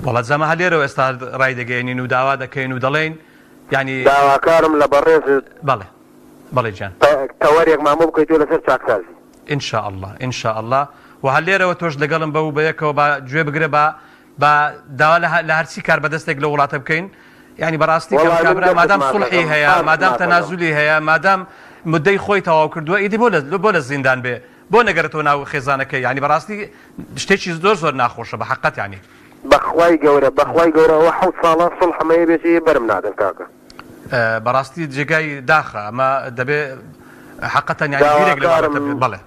وەڵا جا ئەمە هەر لێرەوە ئێستا ڕایدەگەیەنین و داوا دەکەین و دەڵێین یانی.
داواکارم لە بەڕێزت.
بەڵێ. بەڵێ گیان.
تەوەرێکمان بۆ بکەیتەوە لەسەر چاکسازی.
ان شاء اللە ان شاء اللە وە هەر لێرەوە تۆش لەگەڵم بە و بەیەکەوە با گوێ بگرە با با داوا لە لە هەرچی کاربەدەستێک لەو وڵاتە بکەین یانی بەڕاستی کە
وەڵای من
کابرا
دەستت
مادام
ماچ
سوڵحی
ئەکەم
هەیە
قازت
مادام
ماچ ئەکەم.
تەنازولی هەیە مادام مدەی خۆی تەواو کردووە ئیدی بۆ لە بۆ لە زیندان بێ بۆ نەگەرێتەوە ناو خێزانەکەی یانی بەڕاستی شتێکی زۆر زۆر ناخۆشە بە حەقەت یانی.
بەخوای گەورە بەخوای گەورە ئەوە حەوت ساڵە سوڵحم هەیە بێ چی بەرم نادەن کاکە.
بەڕاستی جێگای داخە ئەمە دەبێ حقەتەن یانی بیرێک لە بابەتە
داواکارم
بەڵێ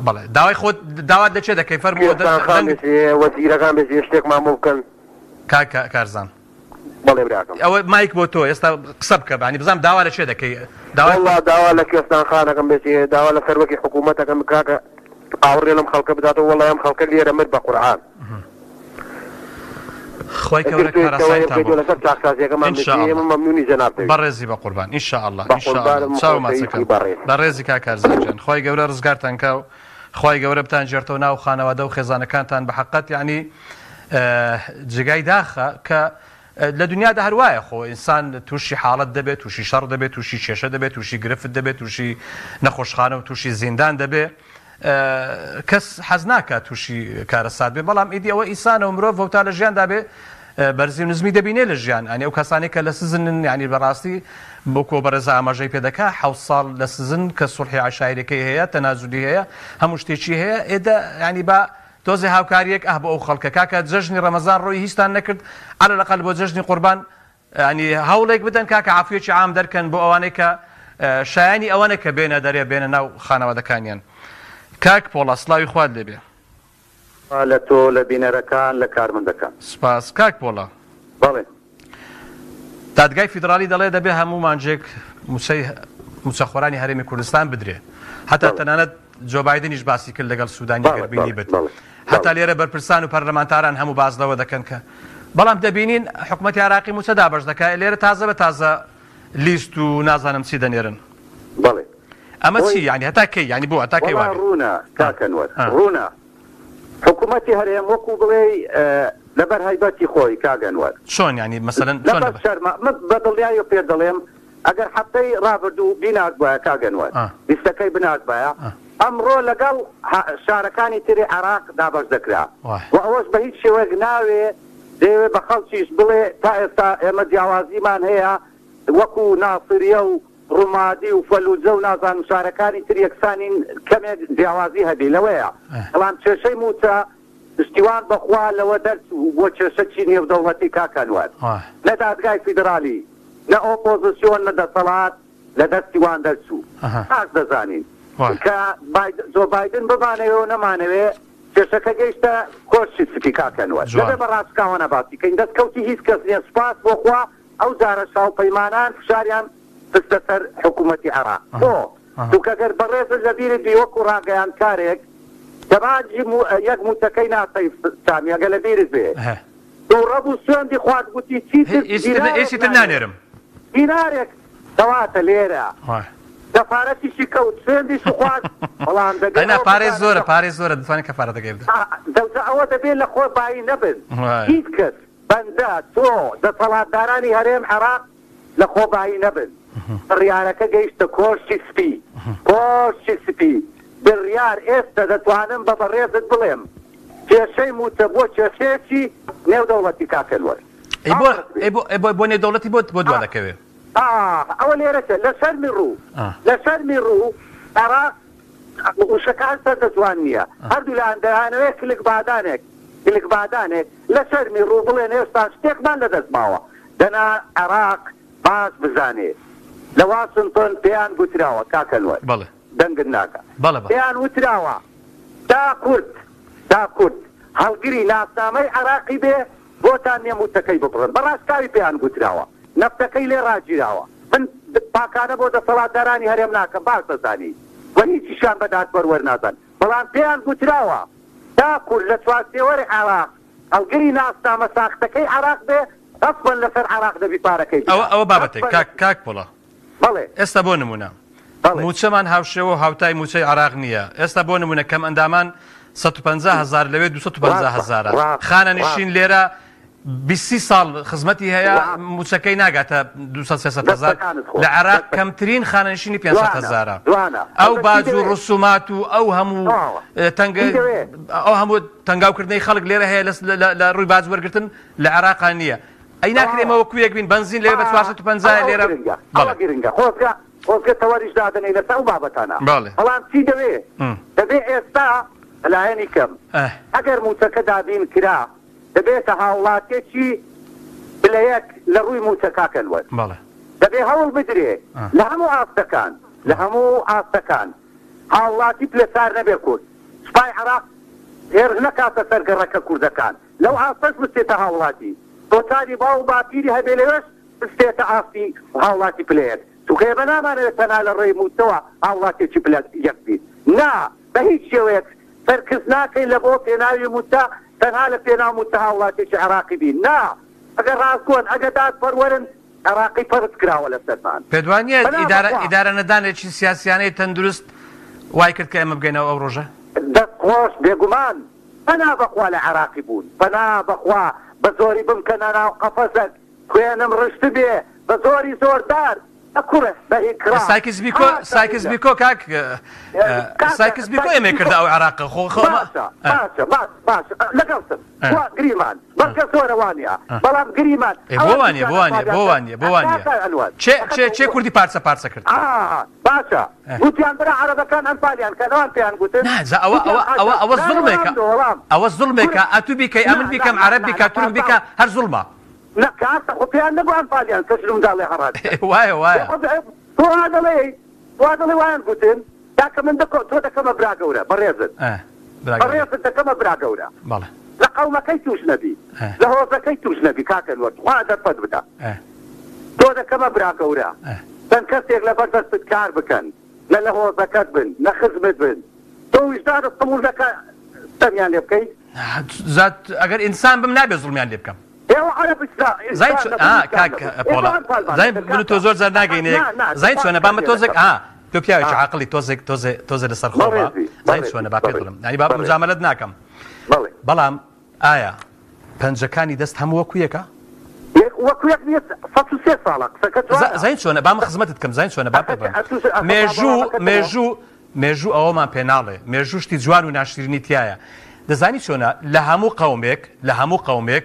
بەڵێ داوای خۆت داوات لە چێ دەکەی فەرموو
کوێستان خان
دەنگ
بێ وەزیرەکان بێ شتێکمان بۆ بکەن.
کاک کارزان.
بەڵێ براکەم.
ئەوە مایک بۆ تۆ ئێستا قسە بکە بانی بزانم داوا لە کێ دەکەی داوای
وەڵا داوا لە کوێستان خانەکەم بێ داوا لە سەرۆکی حکوومەتەکەم کاکە ئاوڕێ لەم خەڵکە بداتەوە وەڵا ئەم خەڵکە لێرە مرد بە قورعان.
خوای
ئیتر
گەورە
تۆ
کارئاسانیتان
تەوەیە
بۆ
بکەیتەوە لەسەر چاکسازیەکەمان
ان
بێ
شاء
ئێمە
اللە
مەمنونی جەنابت دەبین.
بەڕێزی بەقوربان ان شاء اللە
بە
ان شاء اللە
قوربانم
چاو
خۆشەویستی
ماچەکەم
بەڕێز.
بەڕێزی کاک کارزان گیان خوای گەورە ڕزگارتان کا و خوای گەورە بتانگێڕتەوە ناو خانەوادە و خێزانەکانتان بە حەقەت یەعنی جێگای داخە کە لە دنیادا هەر وایە خۆ ئینسان تووشی حاڵەت دەبێت تووشی شەڕ دەبێت تووشی کێشە دەبێت تووشی گرفت دەبێت تووشی نەخۆشخانە و تووشی زیندان دەبێت کەس حەز ناکات تووشی کارەسات بێ بەڵام ئیدی ئەوە ئینسانە و مرۆڤە و تا لە ژیاندا بێ بەرزی و نزمی دەبینێ لە ژیان ئەنی ئەو کەسانەی کە لە سزنن یعنی بەڕاستی بۆ بەڕێزە ئاماژەی پێ دەکا حەوت ساڵ لە سزن کە سوڵحی عەشایرەکەی هەیە تەنازولی هەیە هەموو شتێکی هەیە ئێدە یعنی با تۆزێ هاوکاریەک ئه بۆ ئەو خەڵکە کاکە جەژنی ڕەمەزان ڕۆی هیچتان نەکرد عەلە الأقل بۆ جەژنی قوربان یانی هەوڵێک بدەن کاکە عەفویەکی عام دەرکەن بۆ ئەوانەی کە شایانی ئەوەنە کە بێنە دەرێ بێنە ناو خانەوادەکانیان کاک پۆڵا سڵاوی خوات لێبێ.
سپا لە تۆ لە بینەرەکان لە کارمەندەکان.
سپاس کاک پۆڵا.
بەڵێ.
دادگای فیدڕالی دەڵێ دەبێ هەموو مانجێک موچەی موچەخۆرانی هەرێمی کوردستان بدرێ هەتا تەنانەت جۆ بایدنیش باسی کرد لەگەڵ سودانی گەر بینیبت هەتا لێرە بەرپرسان و پەرلەمانتاران هەموو باس لەوە دەکەن کە بەڵام دەبینین حکومەتی عێراقی موچە دابەش دەکات لێرە تازە بە تازە لیست و نازانم چی دەنێرن.
بەڵێ.
ئەمە چی یانی هەتا کەی یانی بۆ هەتا کەی
وەڵا
وابێ؟
ڕوونە کاک ئەنوەر ڕوونە حکومەتی هەرێم وەکو بڵێی لەبەر هەیبەتی خۆی کاک ئەنوەر.
چۆن یانی مەسەلەن چۆن
لەبەر
لەبەر؟
شەرمە من بە دڵنیاییەوە پێت دەڵێم ئەگەر هەفتەی ڕابردوو بیناردبایە کاک ئەنوەر لیستەکەی بناردبایە ئەمڕۆ لەگەڵ شارەکانی تری عێراق دابەش دەکرا و ئەوەش بە هیچ شێوەیەک ناوێ دەیەوێ بە خەڵکیش بڵێ تا ئێستا ئێمە جیاوازیمان هەیە وەکو ناسریە و ڕومادی و فەلوجە و نازانم شارەکانی تر یەکسانین کەمێک جیاوازی هەبێ لەوەیە بەڵام کێشەی موچە پشتیوان بەخوا لەوە دەرچوو بۆ کێشەکی نێودەوڵەتی کاک ئەنوەر نە دادگای فیدرالی نە ئۆپۆزسیۆن نە دەسەڵات لە دەستی وان دەرچوو باش دەزانین کە جۆ بایدن بمانەوێ و نەمانەوێ کێشەکە گەیشتە کۆشکی سپی کاک ئەنوەر دەبێ بە ڕاشکاوانە باسی کەین دەستکەوتی هیچ کەس نیە سوپاس بۆ خوا ئەو جارەش هاوپەیمانان فشاریان خستە سەر حکوومەتی عێراق. بۆ؟ چونکە گەر بەڕێزت لە بیرت بی وەکوو ڕاگەیاندکارێک دەماجی یەک مووچەکەی نا سەیف سامی ئەگەر لە بیرت بێ تووڕە بوو سوێندی خوارد گوتی چیتر دینارێک نانێرم. دینارێک کەواتە لێرە کەفارەتیشی کەوت سوێندیشی خوارد بەڵام دەبێ
ئەنا
ئەوە
پارەی
بزانن
زۆرە
لە
پارەی زۆرە دەتوانێت کەفارەتەکەی بدا.
دەوجا ئەوە دەبێ لە خۆ بایی نەبن هیچ کەس. بەندە، تۆ، دەسەڵاتدارانی هەرێم، عێراق، لە خۆبایی نەبن. بڕیارەکە گەیشتە کۆشکی سپی. کۆشکی سپی. بڕیار، ئێستە دەتوانم بە بەڕێزت بڵێم، کێشەی مووچە بووە کێشەیەکی نێودەوڵەتی کاک ئەنوەر.
ئەی بۆ، ئەی بۆ، ئەی بۆ، بۆ نێودەوڵەتی بۆ، بۆ دوا دەکەوێ؟
ئاه، ئەوە لێرەشە. لە شەرمی ڕوو، لە شەرمی ڕوو، عێراق وشەکە هەر چەندە جوان نییە، هەردوولایان دەیانەوێت کلکبادانێک کلکبادانێک لە شەرمی ڕوو بڵێن هێشتا شتێکمان لەدەست ماوە، دەنا عێراق باش بزانێ لە واشنتۆن پێیان گوتراوە کاک ئەنوەر دەنگت ناگا پێیان وتراوە تا کورد تا کورد هەڵگری ناسنامەی عێراقی بێ بۆتان نیە موچەکەی ببڕن بە ڕاشکاوی پێیان گوتراوە نەفتەکەی لێ ڕاگیراوە من پاکانە بۆ دەسەڵاتدارانی هەرێم ناکەم باش دەزانی و هیچیشیان بە دادپەروەر نازان بەڵام پێیان گوتراوە تا کورد لە چوارچێوەی عێراق هەڵگری ناسنامە ساختەکەی عێراق بێ غەسبەن لەسەر عێراق دەبی پارەکەی
ئەوە
بدا
ئەوە بابەتێک
غەسبەن
کاک
لەسەر
کاک پۆڵا
بەڵێ.
ئێستا بۆ نمونە
بەڵێ.
موچەمان هاوشێوە و هاوتای موچەی عێراق نییە ئێستا بۆ نمونە کەمئەندامان 150 هەزار لەوێ 250
ڕاستە
هەزارە
ڕاستە
خانەنشین
ڕاستە.
لێرە 20 سی ساڵ خزمەتی هەیە
ڕاستە.
موچەکەی ناگاتە 200 300 هەزار
دەستەکانت خۆش
لە عێراق
دەستەکانت.
کەمترین خانەنشینی 500
جوانە
هەزارە
جوانە
ئەو
ئەوە چی
باج و
دەوێ؟
ڕسومات و ئەو هەموو
تەواوە
تەنگ
چی دەوێ؟
ئەو هەموو تەنگاوکردنەی خەڵک لێرە هەیە لە ڕووی باج وەرگرتن لە عێراقا نییە ئەی ناکرێ ئێمە
تەواوە
وەکو یەک بین بەنزین لەوێ بە
ئا
450
ئەوە
لێرە
گرنگە ئەوە
بەڵێ
گرنگە خۆزگە خۆزگە تەوەریش دادەنێی لەسەر ئەو بابەتانە
بەڵێ
بەڵام چی دەوێ دەبێ ئێستا لایەنی کەم
ئه.
ئەگەر مووچەکە دابین کرا دەبێتە هاوڵاتیەکی پلە یەک لە ڕووی مووچە کاک ئەنوەر
بەڵێ.
دەبێ هەوڵ بدرێ لە هەموو ئاستەکان لە هەموو ئاستەکان هاوڵاتی پلەسار نەبێ کورد سوپای عێراق هێرش نەکاتە سەر گەڕەکە کوردەکان لەو ئاستەش بچێتە هاوڵاتی تۆتانی باو و باپیری هەبێ لەوێش بچێتە ئاستی هاوڵاتی پلە یەک چونکە ئێمە نامانەوێت تەنها لە ڕێی موچەوە هاوڵاتیەکی پلە یەک بین نا بە هیچ شێوەیەک سەرکز ناکەین لە بۆ پێناوی موچە تەنها لە پێناو موچە هاوڵاتیەکی عێراقی بین نا ئەگەر ڕاستگۆن ئەگەر دادپەروەرن عێراقی فەرز کراوە لەسەرمان.
پێت وا نییە
پەنا
ئیدارە
بەخوا.
ئیدارە نەدانێکی سیاسیانەی تەندروست وای کرد کە ئێمە بگەینەوە ئەو ڕۆژە؟
دەست خۆش بێگومان پەنا بەخوا لە عێراقی بوون پەنا بەخوا بەزۆری بمکەنە ناو قەفەزەک خوێنم ڕشتبێ بەزۆری زۆردار بە کوڕ بە ئیکراه
سایکس بیکۆ
حاشا
سایکس
للە.
بیکۆ کاک
کاکە
سایکس بیکۆ
سایکس
ئێمەی
بیکۆ
کردە ئەو عێراقە خۆ خۆ ئەمە
باشە باشە باش باشە لەگەڵتم
ئە.
وا گریمان بەڵگە زۆرە وانە بەڵام گریمان
ئێ بۆ
ئەوان
وانیە بۆ
گوتیان
وانیە بۆ
ئەنفالیان
وانیە بۆ وانیە
کاکە ئەنوەر
چێ
ئەخە
چێ چێ کوردی پارچە پارچە کرد
ئا باشە گوتیان برا عەرەبەکان ئەنفالیان کەن ئەوان پێیان گوتن
نا جا ئەوە
گوتیان
ئەوە ئەوە
حاشا
ئەوە
نا
زوڵمێکە
وەڵام دۆ وەڵام
ئەوە زوڵمێکە
کورد
ئەتوو بیکەی
نا
ئەمن
نا
بیکەم
نا
عەرەب
نا
بیکا
نا
تورک
پاساو
بیکا هەر زوڵمە.
نا کاکە خۆ پێیان نەگو ئەنفالیان کە ژن و منداڵی هەڕاج کەن
وایە وایە.
خۆ تۆ وا دەڵێی وا دەڵێی وایان گوتن کاکە من دەکۆ تۆ دەکەمە برا گەورە بەڕێزت
ئە برا گەورە.
بەڕێزت دەکەمە برا گەورە
بەڵێ.
لە قەومەکەی توش نەبی
ئە.
لە هۆزەکەی توش نەبی کاکە نوەر تخوا دەرفەت بدە
ئە.
تۆ دەکەمە برا گەورە
ئە.
چەند کەسێک لەبەر دەستت کار بکەن نە لە هۆزەکەت بن نە خزمت بن تۆ ویژدانت قبوڵ دەکا ستەمیان لێ بکەی؟
نا جا ئەگەر ئینسان بم نابێ زوڵمیان لێ بکەم.
ئێوە عەرەب ئیسلام
زانی چۆ
نەبوون
ئا
ئیسلام
کاک
نەبوون ئێ
پۆڵا
تۆ ئەنفالمان
زانی
دەکرد
من و تۆ
کاکە
زۆر جار
ئەها
ناگەینە یەک
نا نا
زانی
دەسەڵات
چۆنە با من
پێ
تۆزێک
دەکەم
ئا تۆ پیاوێکی
ئا
عاقڵی تۆزێک تۆزێ تۆزێ لەسەر خۆ بە
بەڕێزی
زانی
بەڕێزی
چۆنە با پێت
بەڕێزی
بڵێم یانی با
بەڕێزی
مجامەلەت ناکەم
بەڵێ
بەڵام ئایا پەنجەکانی دەست هەموو وەکو یەکە؟
یەک وەکو یەک نییە 103 ساڵە قسەکە جوانە
زانی چۆنە با من خزمەتت کەم زانی چۆنە با پێت بڵێم مێژوو مێژوو مێژوو ئەوەمان پێ ناڵێ مێژوو شتی جوان و ناشرینی تیایە دەزانی چۆنە لە هەموو قەومێک لە هەموو قەومێک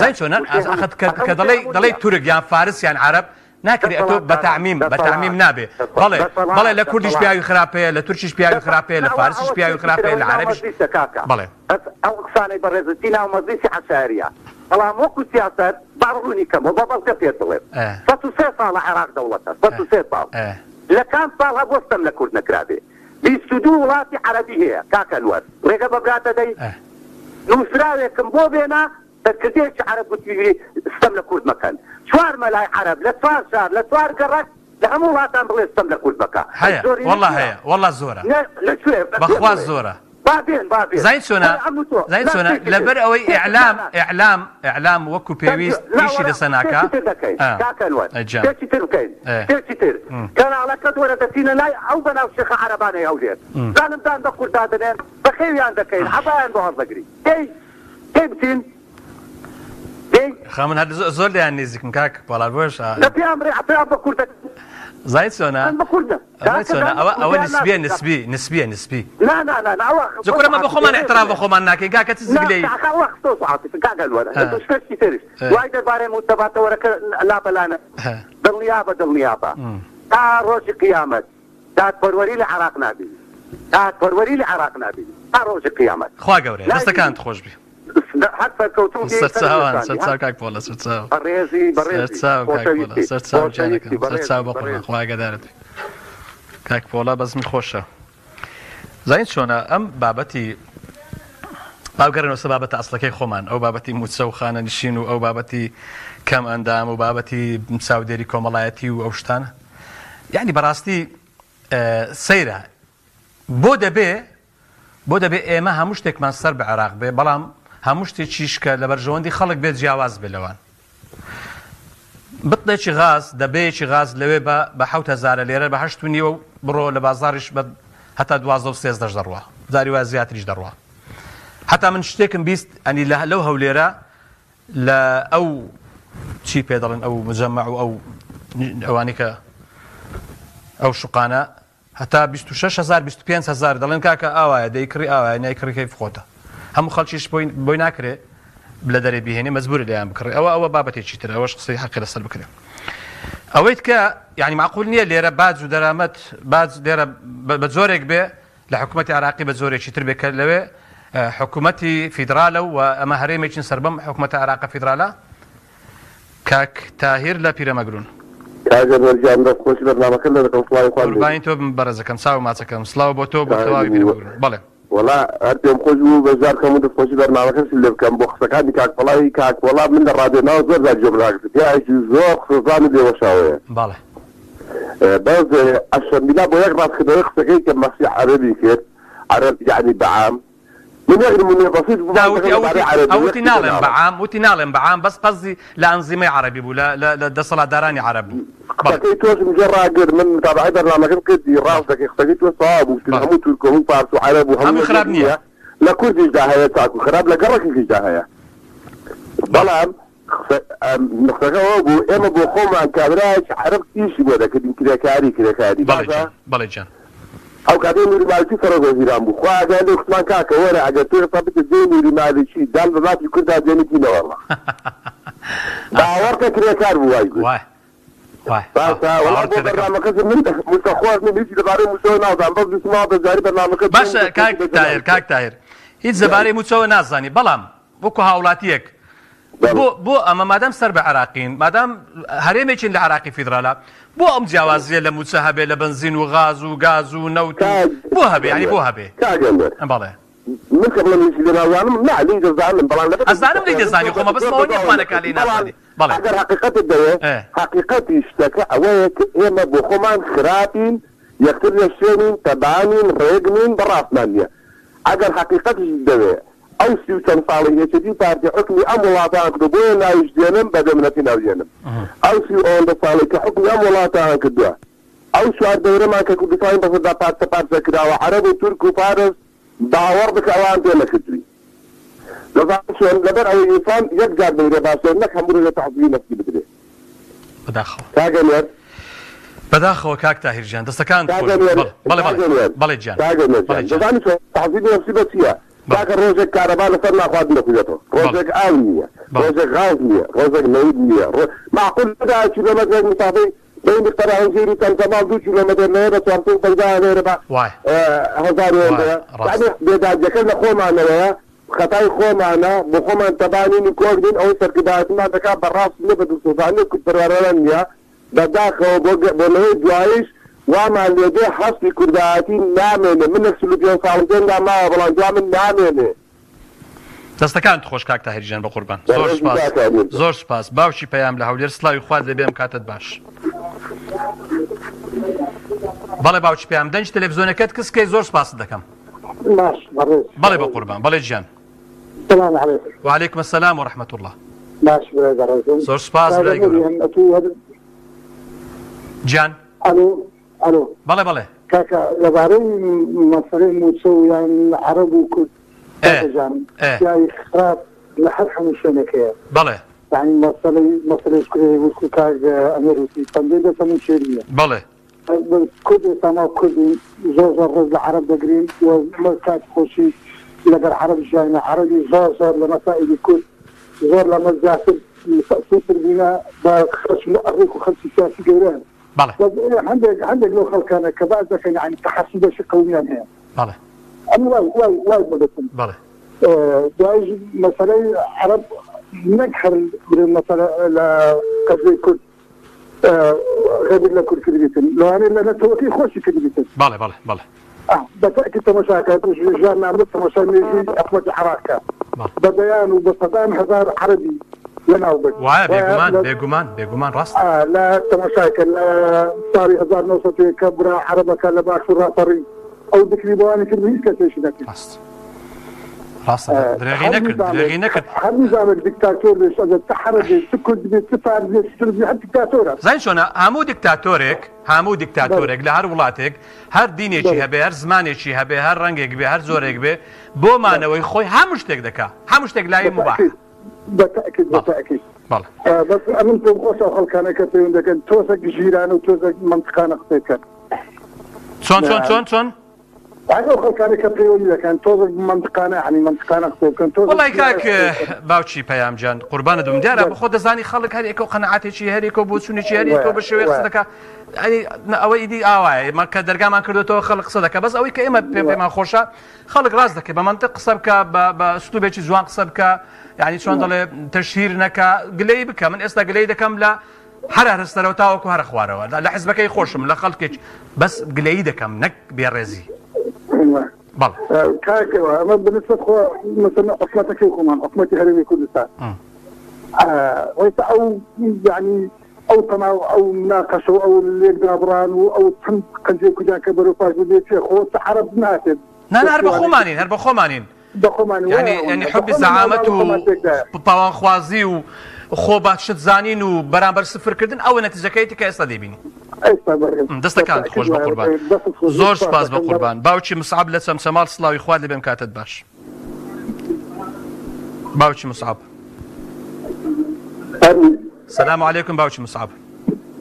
زانی چۆنە ئەخت کە دەڵێی دەڵێی تورک یان فارس یان عەرەب ناکرێ ئەتۆ بە تەعمیم بە تەعمیم نابێ بەڵێ بەڵێ لە کوردیش پیاوی خراپ هەیە لە تورکیش پیاوی خراپ هەیە لە فارسیش پیاوی خراپ هەیە لە عەرەبیش بەڵێ.
بەس ئەو قسانەی بەڕێزت چی ناو مەجلیسی عەشایەریە بەڵام وەکو سیاسەت با ڕوونی کەمەوە بە بەڵگە پێت بڵێم 103 ساڵە عێراق دەوڵەتە 103 ساڵ لە کام ساڵ هەبووە ستەم لە کورد نەکرابێ 22 وڵاتی عەرەبی هەیە کاک ئەنوەر ڕێگە بە برات دەدەی نووسراوێکم بۆ بێنە سەرکردەیەکی عەرەب گوتی ستەم لە کورد مەکەن چوار مەلای عەرەب لە چوار شار لە چوار گەڕەک لە هەموو وڵاتان بڵێ ستەم لە کورد مەکە ئەی
هەیە
زۆرینە
وەڵا
چییە
هەیە وەڵا زۆرە
نە لە کوێ بە پێم
بەخوا
بڵێ
زۆرە
با بێن با بێن
زانی چۆنە
وەرە ئەم و تۆ
زانی
نا
چۆنە
شتێکی تر
لەبەر ئەوەی
شتێکی نا
ئیعلام
نا
ئیعلام ئیعلام وەکو
چەند
پێویست
نا
ئیشی
وەرە
لەسە ناکا
شتێکی تر دەکەین
ئا
کاک ئەنوەر
ئەی گیان
شتێکی تر بکەین
ئێ
شتێکی تر کەناڵەکەت وەرە دەچینە لای ئەو بەناو شێخە عەرەبانەی هەولێر زانم دان بە کورد دادەنێن بەخێویان دەکەین عەبایان بۆ هەڵدەگرین دەی کەی بچین دەی.
خا من هەر زۆر لێیان نزیکم کاک پۆڵاد بۆش
لە پێیان بڕێ عەتراب بە کوردە
زانی چۆنە
من بە کوردە
زانی
کاکە
چۆنە
دان
ئەوە ئەوە
کوردیان
نسبیە
ناسن
نسبی نسبیە نسبی
نا نا نا نا ئەوە
جا کورە
خستۆس
مە بە خۆمان
عاتیفی
اعتراف بە
ڕێز
خۆمان ناکەین کاکە چ
نا
زگلەی
کاکە ئەوە خستۆس عاتیفی کاکە ئەنوەر
ها
شتێکی تریش
ها
دوای دەربارەی موتەباتەوەرەکە لابەلانە
ها
دڵنیابە دڵنیابە تا ڕۆژی قیامەت دادپەروەری لە عێراق نابینی دادپەروەری لە عێراق نابینی تا ڕۆژی قیامەت
خوا گەورەیە
نابینی
دەستەکانت خۆش بی.
هەر سەرکەوتوو بی سەر
سەرچاوان
نوێژتان بی
سەرچاو
هەر
کاک پۆڵا سەرچاو
بەڕێزی بەڕێزی
سەرچاو کاک پۆڵا
خۆشەویستی
سەرچاو
خۆشەویستی
گیانەکەم
بەڕێزی
سەرچاو بەقوربان
بەڕێزی.
خوا ئاگادارت بی کاک پۆڵا بەزمی خۆشە زانیت چۆنە ئەم بابەتی با بگەڕێنەوە سەر بابەتە ئەسڵەکەی خۆمان ئەو بابەتی موچە و خانەنشین و ئەو بابەتی کەم ئەندام و بابەتی چاودێری کۆمەڵایەتی و ئەو شتانە یعنی بەڕاستی سەیرە بۆ دەبێ بۆ دەبێ ئێمە هەموو شتێکمان سەر بە عێراق بێ بەڵام هەموو شتێکیش کە لە بەرژەوەندی خەڵک بێت جیاواز بێ لەوان بتڵێکی غاز دەبەیەکی غاز لەوێ بە بە حەوت هەزارە لێرە بە هەشت و نیوە و بڕۆ لە بازاڕیش بە هەتا دوازدە و سێزدەش دەڕوا جاری وایە زیاتریش دەڕوا هەتا من شتێکم بیست ئەنی لە لەو هەولێرە لە ئەو چی پێ دەڵێن ئەو مجەمەع و ئەو ئەوانەی کە ئەو شوقانە هەتا 26 هەزار 25 هەزار دەڵێن کاکە ئاوایە دەیکڕی ئاوایە نایکڕی کەیف خۆتە هەموو خەڵکیش بۆی بۆی ناکرێ لە دەرێ بیهێنێ مەجبورە لێیان بکڕێ ئەوە ئەوە بابەتێکی ترە ئەوەش قسەی حەقی لەسەر بکرێ ئەوەیت کە یعنی معقول نییە لێرە باج و دەرامەت باج لێرە بە جۆرێک بێ لە حکوومەتی عراقی بە جۆرێکی تر بێ کە لەوێ حکوومەتی فیدرالە و ئەمە هەرێمێکین سەر بەم حکوومەتە عراقە فیدرالە. کاک تاهیر لە پیرەمەگرون.
کاک ئەنوەر گیان دەست خۆشی بەرنامەکەت لێ دەکەم سڵاوی خوات لێ بێ.
قوربانی تۆ بم بەڕێزەکەم چاو ماچەکەم سڵاو بۆ تۆ و بۆ تەواوی پیرەمەگرون بەڵێ.
وەڵا هەر پێم خۆش بوو بەشدار کەم و دەست خۆشی بەرنامەکەشت لێ بکەم بۆ قسەکانی کاک پەڵای کاک پۆڵا من لە ڕادیۆ ناو زۆر جار گوێم ڕاگرت پیاوێکی زۆر قسەزان و لێوەشاوەیە
بەڵێ.
بەس ئەشەمیلا بۆ یەک ڕاستکردنەوەی قسەکەی کە مەسی عەرەبی کرد عەرەب یەعنی بە عام من یەک نمونەی بەسیط
نا
بۆ
وتی
دەکەم
ئەو وتی
لەبارەی عەرەبی
ئەو
یەک
وتی
قسەی
ناڵێم بە
ناڵێم.
عام وتی ناڵێم بە عام بەس قەزی لە ئەنزیمەی عەرەبی بوو لە لە لە دەسەڵاتدارانی عەرەب بوو بەڵێ.
قسەکەی تۆشم گوێ ڕاگرت من متابەعەی بەرنامەکەم کردی
بەڵێ.
ڕاست دەکەی قسەکەی تۆ سەواب بوو
بەڵێ.
هەموو تورک و هەموو فارس و عەرەب و هەموو
هەمووی
یەک
خراپ
نییە
نییە.
لە کوردیشدا هەیە چاک و خراپ لە گەڕەکێکیشدا هەیە
بەڵێ.
بەڵام قسە نوختەکە ئەوە بوو ئێمە بۆ خۆمان کابرایەکی عەرەب ئیشی بۆ دەکردین کرێکاری کرێکاری
بەڵێ
باشە
گیان بەڵێ گیان.
ئەو کاتەی نوری مالکی سەرۆک وەزیران بوو خوا ئاگای لێ کوتمان کاکە وەرە ئەگەر تۆ ئێستا بچیتە جێی نوری مالکی دان بە مافی کوردا دێنیت نەوەڵا باوەڕکە کرێکار بوو وای گوت
وای وای
باشە وەڵا
باوەڕت
بۆ
پێ دەکەم.
بەرنامەکەت من موچە خۆر نیم هیچی لەبارەی موچەوە نازانم بەس ویستم وا بەشداری بەرنامەکەت بکەم
باشە
دەستخۆشی
کاک
لە
تاهیر
جەنابت
کاک
بکەم
تاهیر هیچ
گیان
لەبارەی موچەوە نازانی بەڵام وەکو هاوڵاتیەک
بەڵێ.
بۆ بۆ ئەمە مادام سەر بە عێراقین مادام هەرێمێکین لە عێراقی فیدرالا بۆ ئەم جیاوازیە لە موچە هەبێ لە بەنزین و غاز و گاز و نەوت و
کاک
بۆ هەبێ یانی
ئەنوەر
بۆ هەبێ
کاک ئەنوەر
بەڵێ.
من کە بڵێم هیچی لێ نازانم نا لێی دەزانم بەڵام لەبەر
ئەزانم لێی
زۆر
دەزانی خۆ مەبەستم
زۆر
ئەوە نیە
بەداوە
خوانەکا لێی
نەکردم بەڵام
نازانی بەڵێ.
ئەگەر هەقیقەتت دەوێ
ئێ.
هەقیقەتی شتەکە ئەوەیە کە ئێمە بۆ خۆمان خراپین یەکتر دەشکێنین تەبانین ڕێک نین بەڕاستمان نیە ئەگەر هەقیقەتیشت دەوێ ئەو 30 و چەند ساڵەی یەکێتی و پارتی حوکمی ئەم وڵاتەیان کردوە بۆیە ناویش دێنم بە بێ منەتی ناو دێنم ئەو سی و ئەوەندە ساڵەی کە حوکمی ئەم وڵاتەیان کردوە ئەو چوار دەورەمان کە کوردستانی بەسەردا پارچە پارچە کراوە عەرەب و تورک و فارس باوەڕ بکە ئەوان پێ نەکردوین دەزانی چۆن لەبەر ئەوەی ئینسان یەک جار بمرێ باشە نەک هەموو ڕۆژێ تەعزیبی نەفسی بدرێ
بەداخەوە.
کاک ئەنوەر.
بەداخەوە کاک تاهیر گیان دەستەکانت
کاک
خۆش بێت
ئەنوەر
بەڵێ بەڵێ
کاک
بەڵێ
ئەنوەر
بەڵێ گیان
کاک ئەنوەر
بەڵێ
گیان
گیان
دەزانی چۆن تەعزیبی نەفسی بە چییە
بەڵێ
کاکە ڕۆژێک کارەبا لەسەر ناخواردن دەکوژێتەوە
بەڵێ
ڕۆژێک ئاو نییە
بەڵێ
ڕۆژێک غاز نییە ڕۆژێک نەوت نییە ڕۆ مەعقول کیلۆمەترێک مسافەی بەینی قەرەهەنجیر و چەمچەماڵ دوو کیلۆمەتر لەوێ بە 450 لێرە بە
وایە
هەزار
وایە
ئەوەندەیە
ڕاستە
یەعنی بێدادیەکە لە خۆمانەوەیە خەتای خۆمانە بۆ خۆمان تەبا نین و کۆک نین ئەوەی سەرکردایەتیمان دەکات بە ڕاست نیە بە دڵسۆزانیە کوردپەروەرانە نیە بە داخەوە بۆ بۆ نەوەی دواییش وامان لێ دێ هەستی کوردایەتی نامێنێ من لە 45 ساڵم پێمدا ماوە بەڵام دوا من نامێنێ.
دەستەکانت خۆش کاک تاهیر گیان بەقوربان زۆر
بەڕێزی
سوپاس
کاک ئەمیر گیان.
زۆر سوپاس باوکی پەیام لە هەولێر سڵاوی خوات لێبێ ئەم کاتەت باش. بەڵێ باوکی پەیام دەنگی تەلەفزیۆنەکەت کز کەی زۆر سوپاست دەکەم.
باش بەڕێز
بەڵێ بەقوربان بەڵێ گیان.
سلام علیکم.
وعلیکم السلام و رحمة اللە.
باش برای بەڕێزم.
زۆر سوپاس
کاک
برای
ئەمیر
گەورەم.
هەم ئەتوو هەر
گیان.
ئەلۆ ئەلۆ.
بەڵێ بەڵێ.
کاکە لەبارەی مەسەلەی مووچە و یان عەرەب و کورد
ئێ
کاکە جان
ئێ.
پیاوی خراپ لە هەر هەموو شوێنێک هەیە
بەڵێ.
یانی مەسەلەی مەسەلەی کوێ وەکو کاک ئەمیر وتی پەنجەی دەست هەموو شێر نییە.
بەڵێ.
کورد ئێستا ما کوردین زۆر زۆر ڕێز لە عەرەب دەگرین و لە کاتی خۆشی لەگەر عەرەب ژیاینە عەرەبی زۆر زۆر لە مەسائیلی کورد زۆر لەمە زیاتر تەئسیرتر بوونە بە خەڵکی موئەڕیخ و خەڵکی سیاسی گەورەن.
بەڵێ.
بەس هەندێک هەندێک لەو خەڵکانە کە باس دەکەن یانی تەحەسوبێکی قەومیان هەیە.
بەڵێ.
ئەمن وای وای وای بۆ دەچم.
بەڵێ.
دوایش مەسەلەی عەرەب نەک هەر مەسەلە لە قەزیەی کورد غەدر لە کورد کردبیتن لەوانەیە لە نەتەوەکەی خۆشی کردبیتن.
بەڵێ بەڵێ بەڵێ.
بە تەئکید تەمەشاکە ژیان نامە تەمەشای مێژووی حکومەتی عێراق کە بە دەیان و بە سەدان هەزار عەرەبی لەناو برد.
وایە بێگومان بێگومان بێگومان ڕاستە.
لە تەمەشاکە لە ساڵی 1901 کە برا عەرەبەکە لە باشوور ڕاپەڕین ئەو دکری بۆوانی کرد هیچ کەسێکی نەکرد.
ڕاست ڕاستە درێغی نەکرد درێغی نەکرد.
هەر نیزامێک دیکتاتۆر بێت ئەگەر چ عەرەب بێت چ کورد بێت چ فارس بێت چ تورک بێت هەر دیکتاتۆرە.
زانی چۆنە هەموو دیکتاتۆرێک هەموو دیکتاتۆرێک لە هەر وڵاتێک هەر دینێکی هەبێ هەر زمانێکی هەبێ هەر ڕەنگێک بێ هەر جۆرێک بێ بۆ مانەوەی خۆی هەموو شتێک دەکا هەموو شتێک لای موباحە.
بەتەئکید بەتەئکید
بەڵێ.
بەس ئەمن پێم خۆشە ئەو خەڵکانەی کە پەیوەند دەکەن تۆزێک ژیرانە و تۆزێک مەنتقانە قسەی بکەن.
چۆن چۆن چۆن چۆن؟
یانی ئەو خەڵکانەی کە پەیوەندی دەکەن تۆزێک مەنتقانە یانی مەنتقانە قسە بکەن تۆزێک
وەڵای کاک باوکی پەیام گیان قوربانت بم دیارە بە خۆت دەزانی خەڵک هەر یەکەو قەناعەتێکی هەر یەکەو بۆچوونێکی هەر یەکەو بە شێوەیەک قسە دەکا ئەی ئەوە ئیدی ئاوایە ئێمە کە دەرگامان کردوێتەوە خەڵک قسە دەکا بەس ئەوەی کە ئێمە پێ پێمان خۆشە خەڵک ڕاست دەکەی بە مەنتق قسە بکە بە ئسلوبێکی جوان قسە بکە یعنی چۆن دەڵێ تەشهیر نەکە گلەی بکە من ئێستا گلەی دەکەم لە هەر هەرە سەرەوە تاوەکو هەرە خوارەوە لە حزبەکەی خۆشم لە خەڵکێک بەس گلەیی دەکەم نەک بێڕێزی. بەڵێ.
کاک ئەمە بنسبەت خۆ مەسەلەن حکومەتەکەی خۆمان حکومەتی هەرێمی کوردستان ئێستا ئەو یعنی ئەو تەناو ئەو مناقەشە و ئەو لێکدابڕان و ئەو چەند قەزیە کوجا کە بەرەو پاش بێ چێ خۆ عەرەب ناتێت
نا نا هەر بە خۆمانین هەر بە خۆمانین
بەخۆمان
یانی یانی حوبی زەعامەت و پاوانخوازی و خۆ بە شت زانین و بەرامبەر سفر کردن ئەوە نەتیجەکەیەتی کە ئێستا دەیبینی. دەستەکانت خۆش بە قوربان زۆر سپاس بە قوربان باوکی مسعب لە چەمچەماڵ سڵاوی خوات لێبێم کاتت باش باوکی مسعب سلام علیکم باوکی مسعب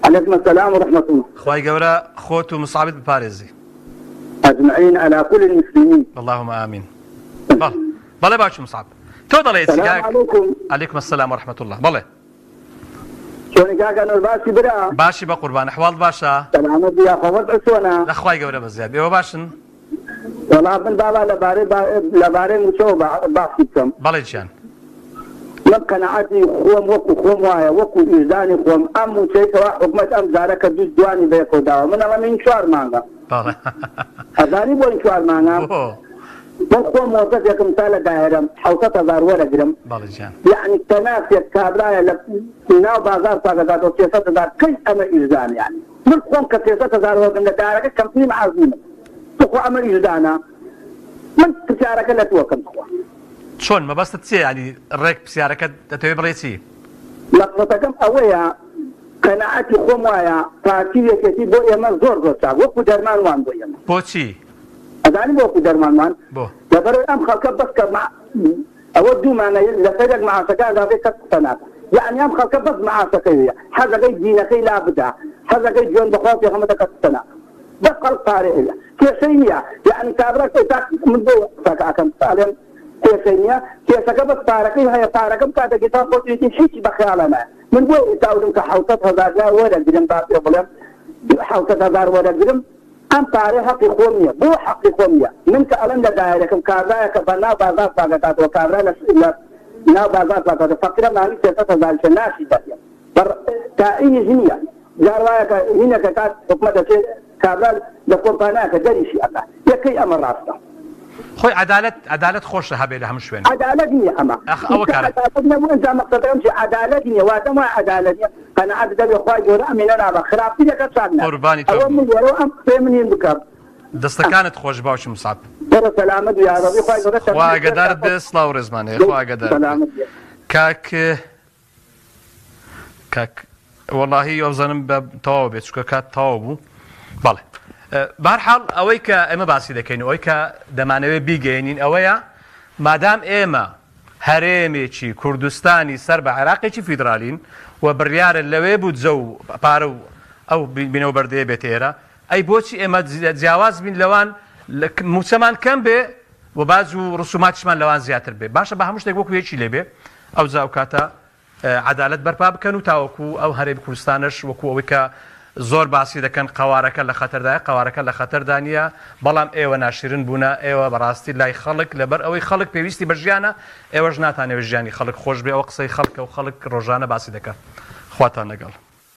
علیکم السلام ورحمة الله
خوای گەورە خۆت و مسعبت بپارێزی
اجمعین علی کل المسلمین.
اللهم آمین بەڵێ بەڵێ باوکی مصعب تۆ دەڵێی چی
سلام
کاک
علیکم.
علیکم السلام ورحمة الله بەڵێ
چۆنی کاک ئەنوەر باشی برا؟
باشی بەقوربان ئەحواڵت باشە؟
سەلامەت بی یاخوا وەزعت چۆنە؟
لە خوای گەورە بەزیاد ئێوە باشن؟
وەڵا من بابا لەبارەی لەبارەی موچەوە باسی بکەم.
بەڵێ گیان.
من قەناعەتی خۆم وەکو خۆم وایە وەکو ویژدانی خۆم ئەم موچەی کەوا حکومەت ئەم جارە کە دوو دوانی بەیەکەوە داوە من ئەڵێم این چوار مانگە.
بەڵێ.
ئەزانی بۆ این چوار مانگە؟
بۆ؟
من خۆم مۆزەفێکم تا لە دایرەم حەوسەد هەزار وەرەگرم
بەڵێ گیان.
یەعنی تەناسێک کابرایە لە ناو بازاڕ پاکەکاتەوە 300 هەزار کەی ئەمە ئیژدانە یەعنی من خۆم کە 300 هەزار وەرگرم لە دارەکە کەمتری معاش نیمە توخوا ئەمە ئیژدانە من پرسیارەکە لە توەکەم تخوا.
چۆن مەبەستت چیە یانی ڕێک پرسیارەکەت دەتەوێ بڵێی چی؟
مەقسەتەکەم ئەوەیە قەناعەتی خۆم وایە پارتی و یەکێتی بۆ ئێمە زۆر زۆر چاک وەکو دەرمان وان بۆ ئێمە.
بۆچی؟
ئەزانی بۆ وەکو دەرمان وان؟
بۆ؟
لەبەرئەوەی ئەم خەڵکە بەس کە ئەوە دوو مانگە لەسەر یەک معاشەکان دابێ کەس قسە ناکا یەعنی ئەم خەڵکە بەس معاشەکەی هەیە حەزەکەی دینەکەی لا بدا حەزەکەی جوێن بەخوا و پێغەمبەر کەس قسە ناکا بەس خەڵک پارەی هەیە کێشەی نیە یەعنی کابرا ئێستا من بۆ قسەکە ئەکەم ئەڵێم کێشەی نیە کێشەکە بەس پارەکەی هەیە پارەکە بکاتە گیرفان خۆشیەتی هیچی بە خەیاڵا نایە من بۆ ئێستا وتم کە حەوسەد هەزار دینار وەرەگرم با پێ بڵێم حەوسەد هەزار وەرەگرم ئەم پارەی هەقی خۆم نیە بۆ حەقی خۆم نیە من کە ئەڵێم لە دایرەکەم کابرایەکە بە ناو بازاڕ پاکەکاتەوە کابرا لە لە ناو بازاڕ پاکاتەوە فەقیرە مانگی 300 هەزاریشە ناشی دەتێ بە تاعینیش نیە جار وایە کە هینەکە کات حکومەت دەچێ کابرا لە کۆمپانیاکە دەریشی ئەکا ئێ کەی ئەمە ڕاستە؟
خۆی عەدالەت عەدالەت خۆشە هەبێ لە هەموو شوێنێک.
عەدالەت نیە ئەمە.
ئاخ ئەوە
کە
کارە.
عەدالەت نەبوو ئینجا مەقسەدەکەم چیە عەدالەت نیە واتەم وایە عەدالەت نیە قەناعەت دەبێ خوای گەورە ئەمینە نابا خراپتر لە کەس چاک نابێ
قوربانی تۆ
ئەوە
بم.
من لێرەوە ئەم قسەیە من هین بکەم.
دەستەکانت خۆش باوکی مسعب.
بەڕێ سەلامەت بی یاڕەبی خوای گەورە
خوا
تەمەنت درێژ
ئاگادارت
کات
بێ سڵاو و ڕێزمان هەیە خوا ئاگادارت بێ
سەلامەت بی.
کاک کاک وەڵاهی وابزانم بە تەواو بێت چونکە کات تەواو بوو بەڵێ بەهەرحاڵ ئەوەی کە ئێمە باسی دەکەین و ئەوەی کە دەمانەوێت بیگەیەنین ئەوەیە مادام ئێمە هەرێمێکی کوردستانی سەر بە عێراقێکی فیدرالین و بڕیارە لەوێ بودجە و پارە و ئەو بینەوە بەردەیە بێتە ئێرە ئەی بۆچی ئێمە جیاواز بین لەوان موچەمان کەم بێ و باج و ڕسوماتیشمان لەوان زیاتر بێ باشە بە هەموو شتێک وەکو یەکی لێ بێ ئەوجا ئەو کاتە عەدالەت بەرپا بکەن و تاوەکو ئەو هەرێمی کوردستانەش وەکو ئەوەی کە زۆر باسی دەکەن قەوارەکە لە خەتەردایە قەوارەکە لە خەتەردا نییە بەڵام ئێوە ناشرن بوونە ئێوە بەڕاستی لای خەڵک لەبەر ئەوەی خەڵک پێویستی بە ژیانە ئێوەش ناتانەوێت ژیانی خەڵک خۆش بێ ئەوە قسەی خەڵکە و خەڵک ڕۆژانە باسی دەکات خواتان لەگەڵ.